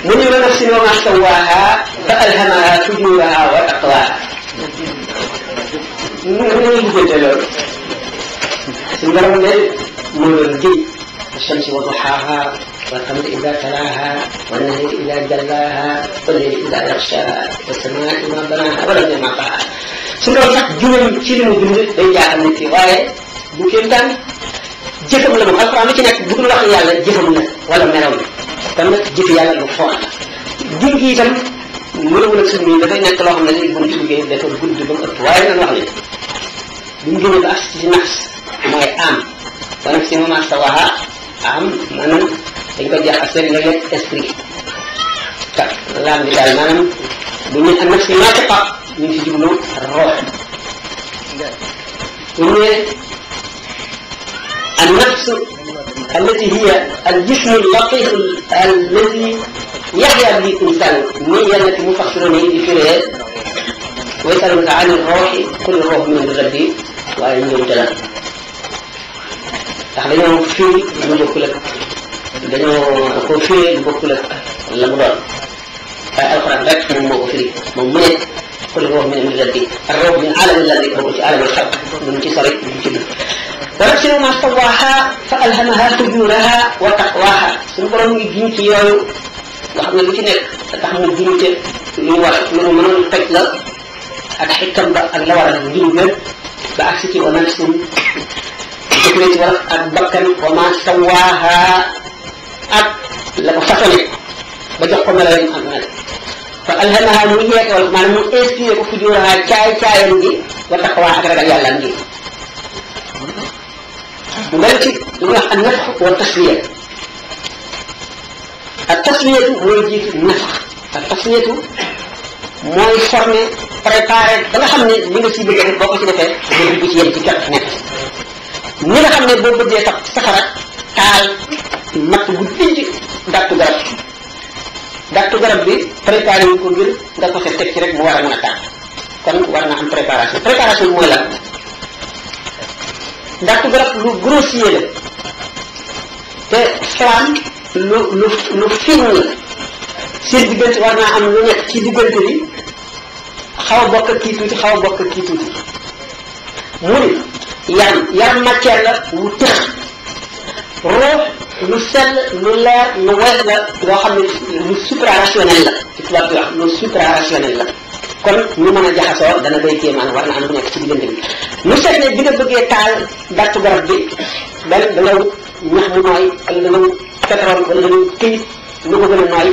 من ونفس وما سواها فألهمها فجورها وتقواها الشمس وضحاها والقمر إذا تلاها والنهر إذا جلاها والليل إذا يغشاها والسماء ما بناها والأرض ما طحاها سنقول sax juróom ci li mu bind day jaaxal nit ki waaye bu kéemtaan jëfam la moom alxuraan lu ci nekk bu dul wax yàlla jëfam la wala melaw la kon nag jëf yàlla lu foor la jur gi itam mënawul ak suñu nii dafay nekk loo xam ne léegi bu ñu liggéey dafa gudd ba mu ëpp waaye nan wax ne bu mu génnee ba as ci nafs mooy am ba nag si moment sa waxa am maanaam dañ ko jeex ak seen léeg-léeg esprit ka laam bi daal maanaam bu ñu am nafs maa ci pap ñu ngi si jublu roox bu ñu ne النفس التي هي الجسم اللطيف الذي يحيا به الإنسان هي التي مفسرون بفريه ويسألونك عن الروح كل الروح من ربي وأن يبتلى dañoo firi lu bokkul ak dañoo ko firi lu bokkul ak la mu doon waaye alxuraan rek moom moo ko firi moom mu ne كل روح من ربي الروح من عالم الذي هو في عالم الخلق من تصرف من جبل ونفس ما سواها فألهمها فجورها وتقواها سنقول من جنتي يوم وحنا lu ci nekk tax mu jinte lu war lu mënon tek la ak xikam ba ak la war a jinde ba ak ci wa nafsin ci ci war ak bakkan wa ma sawaha ak la ko fatale ba jox ko melay am na fa alhamaha mu yeewal manam mu inspiré ko fujuraha caay caayam gi wa taqwa ak ragal yàlla ngi mu mel ci lu wax an nafx wa taswiya التصفية موي جيت النفخ التصفية موي فورمي بريباري دا خامني ليغا سي بيغي بوكو سي ديفه دو ci yeen ci kër nek ni nga xamne bo bëgge tax safara taal mat bu tinci dattu garab bi préparé ko ngir nga ko tek ci rek mu wara mëna taal kon war na am préparation moy lan dattu garab lu grossier la te flamme lu fin la seen diggante war naa am lu nekk ci diggante bi xaw a bokk ak kii tuuti xaw a bokk ak kii tuuti mu ni yaram matière la wu tëx roox lu sell lu leer lu wees la loo xam ne lu suprarationnel la ci tubaab bi wax lu suprarationnel la kon ñu mën a jaxasoo dana doy kéemaan war na am lu nekk ci diggante bi mu seet ne bi nga bëggee taal dattu garab bi da nga wut ñax mu nooy wala da nga wut pétrole wala da nga wut këyit lu ko gën a nooy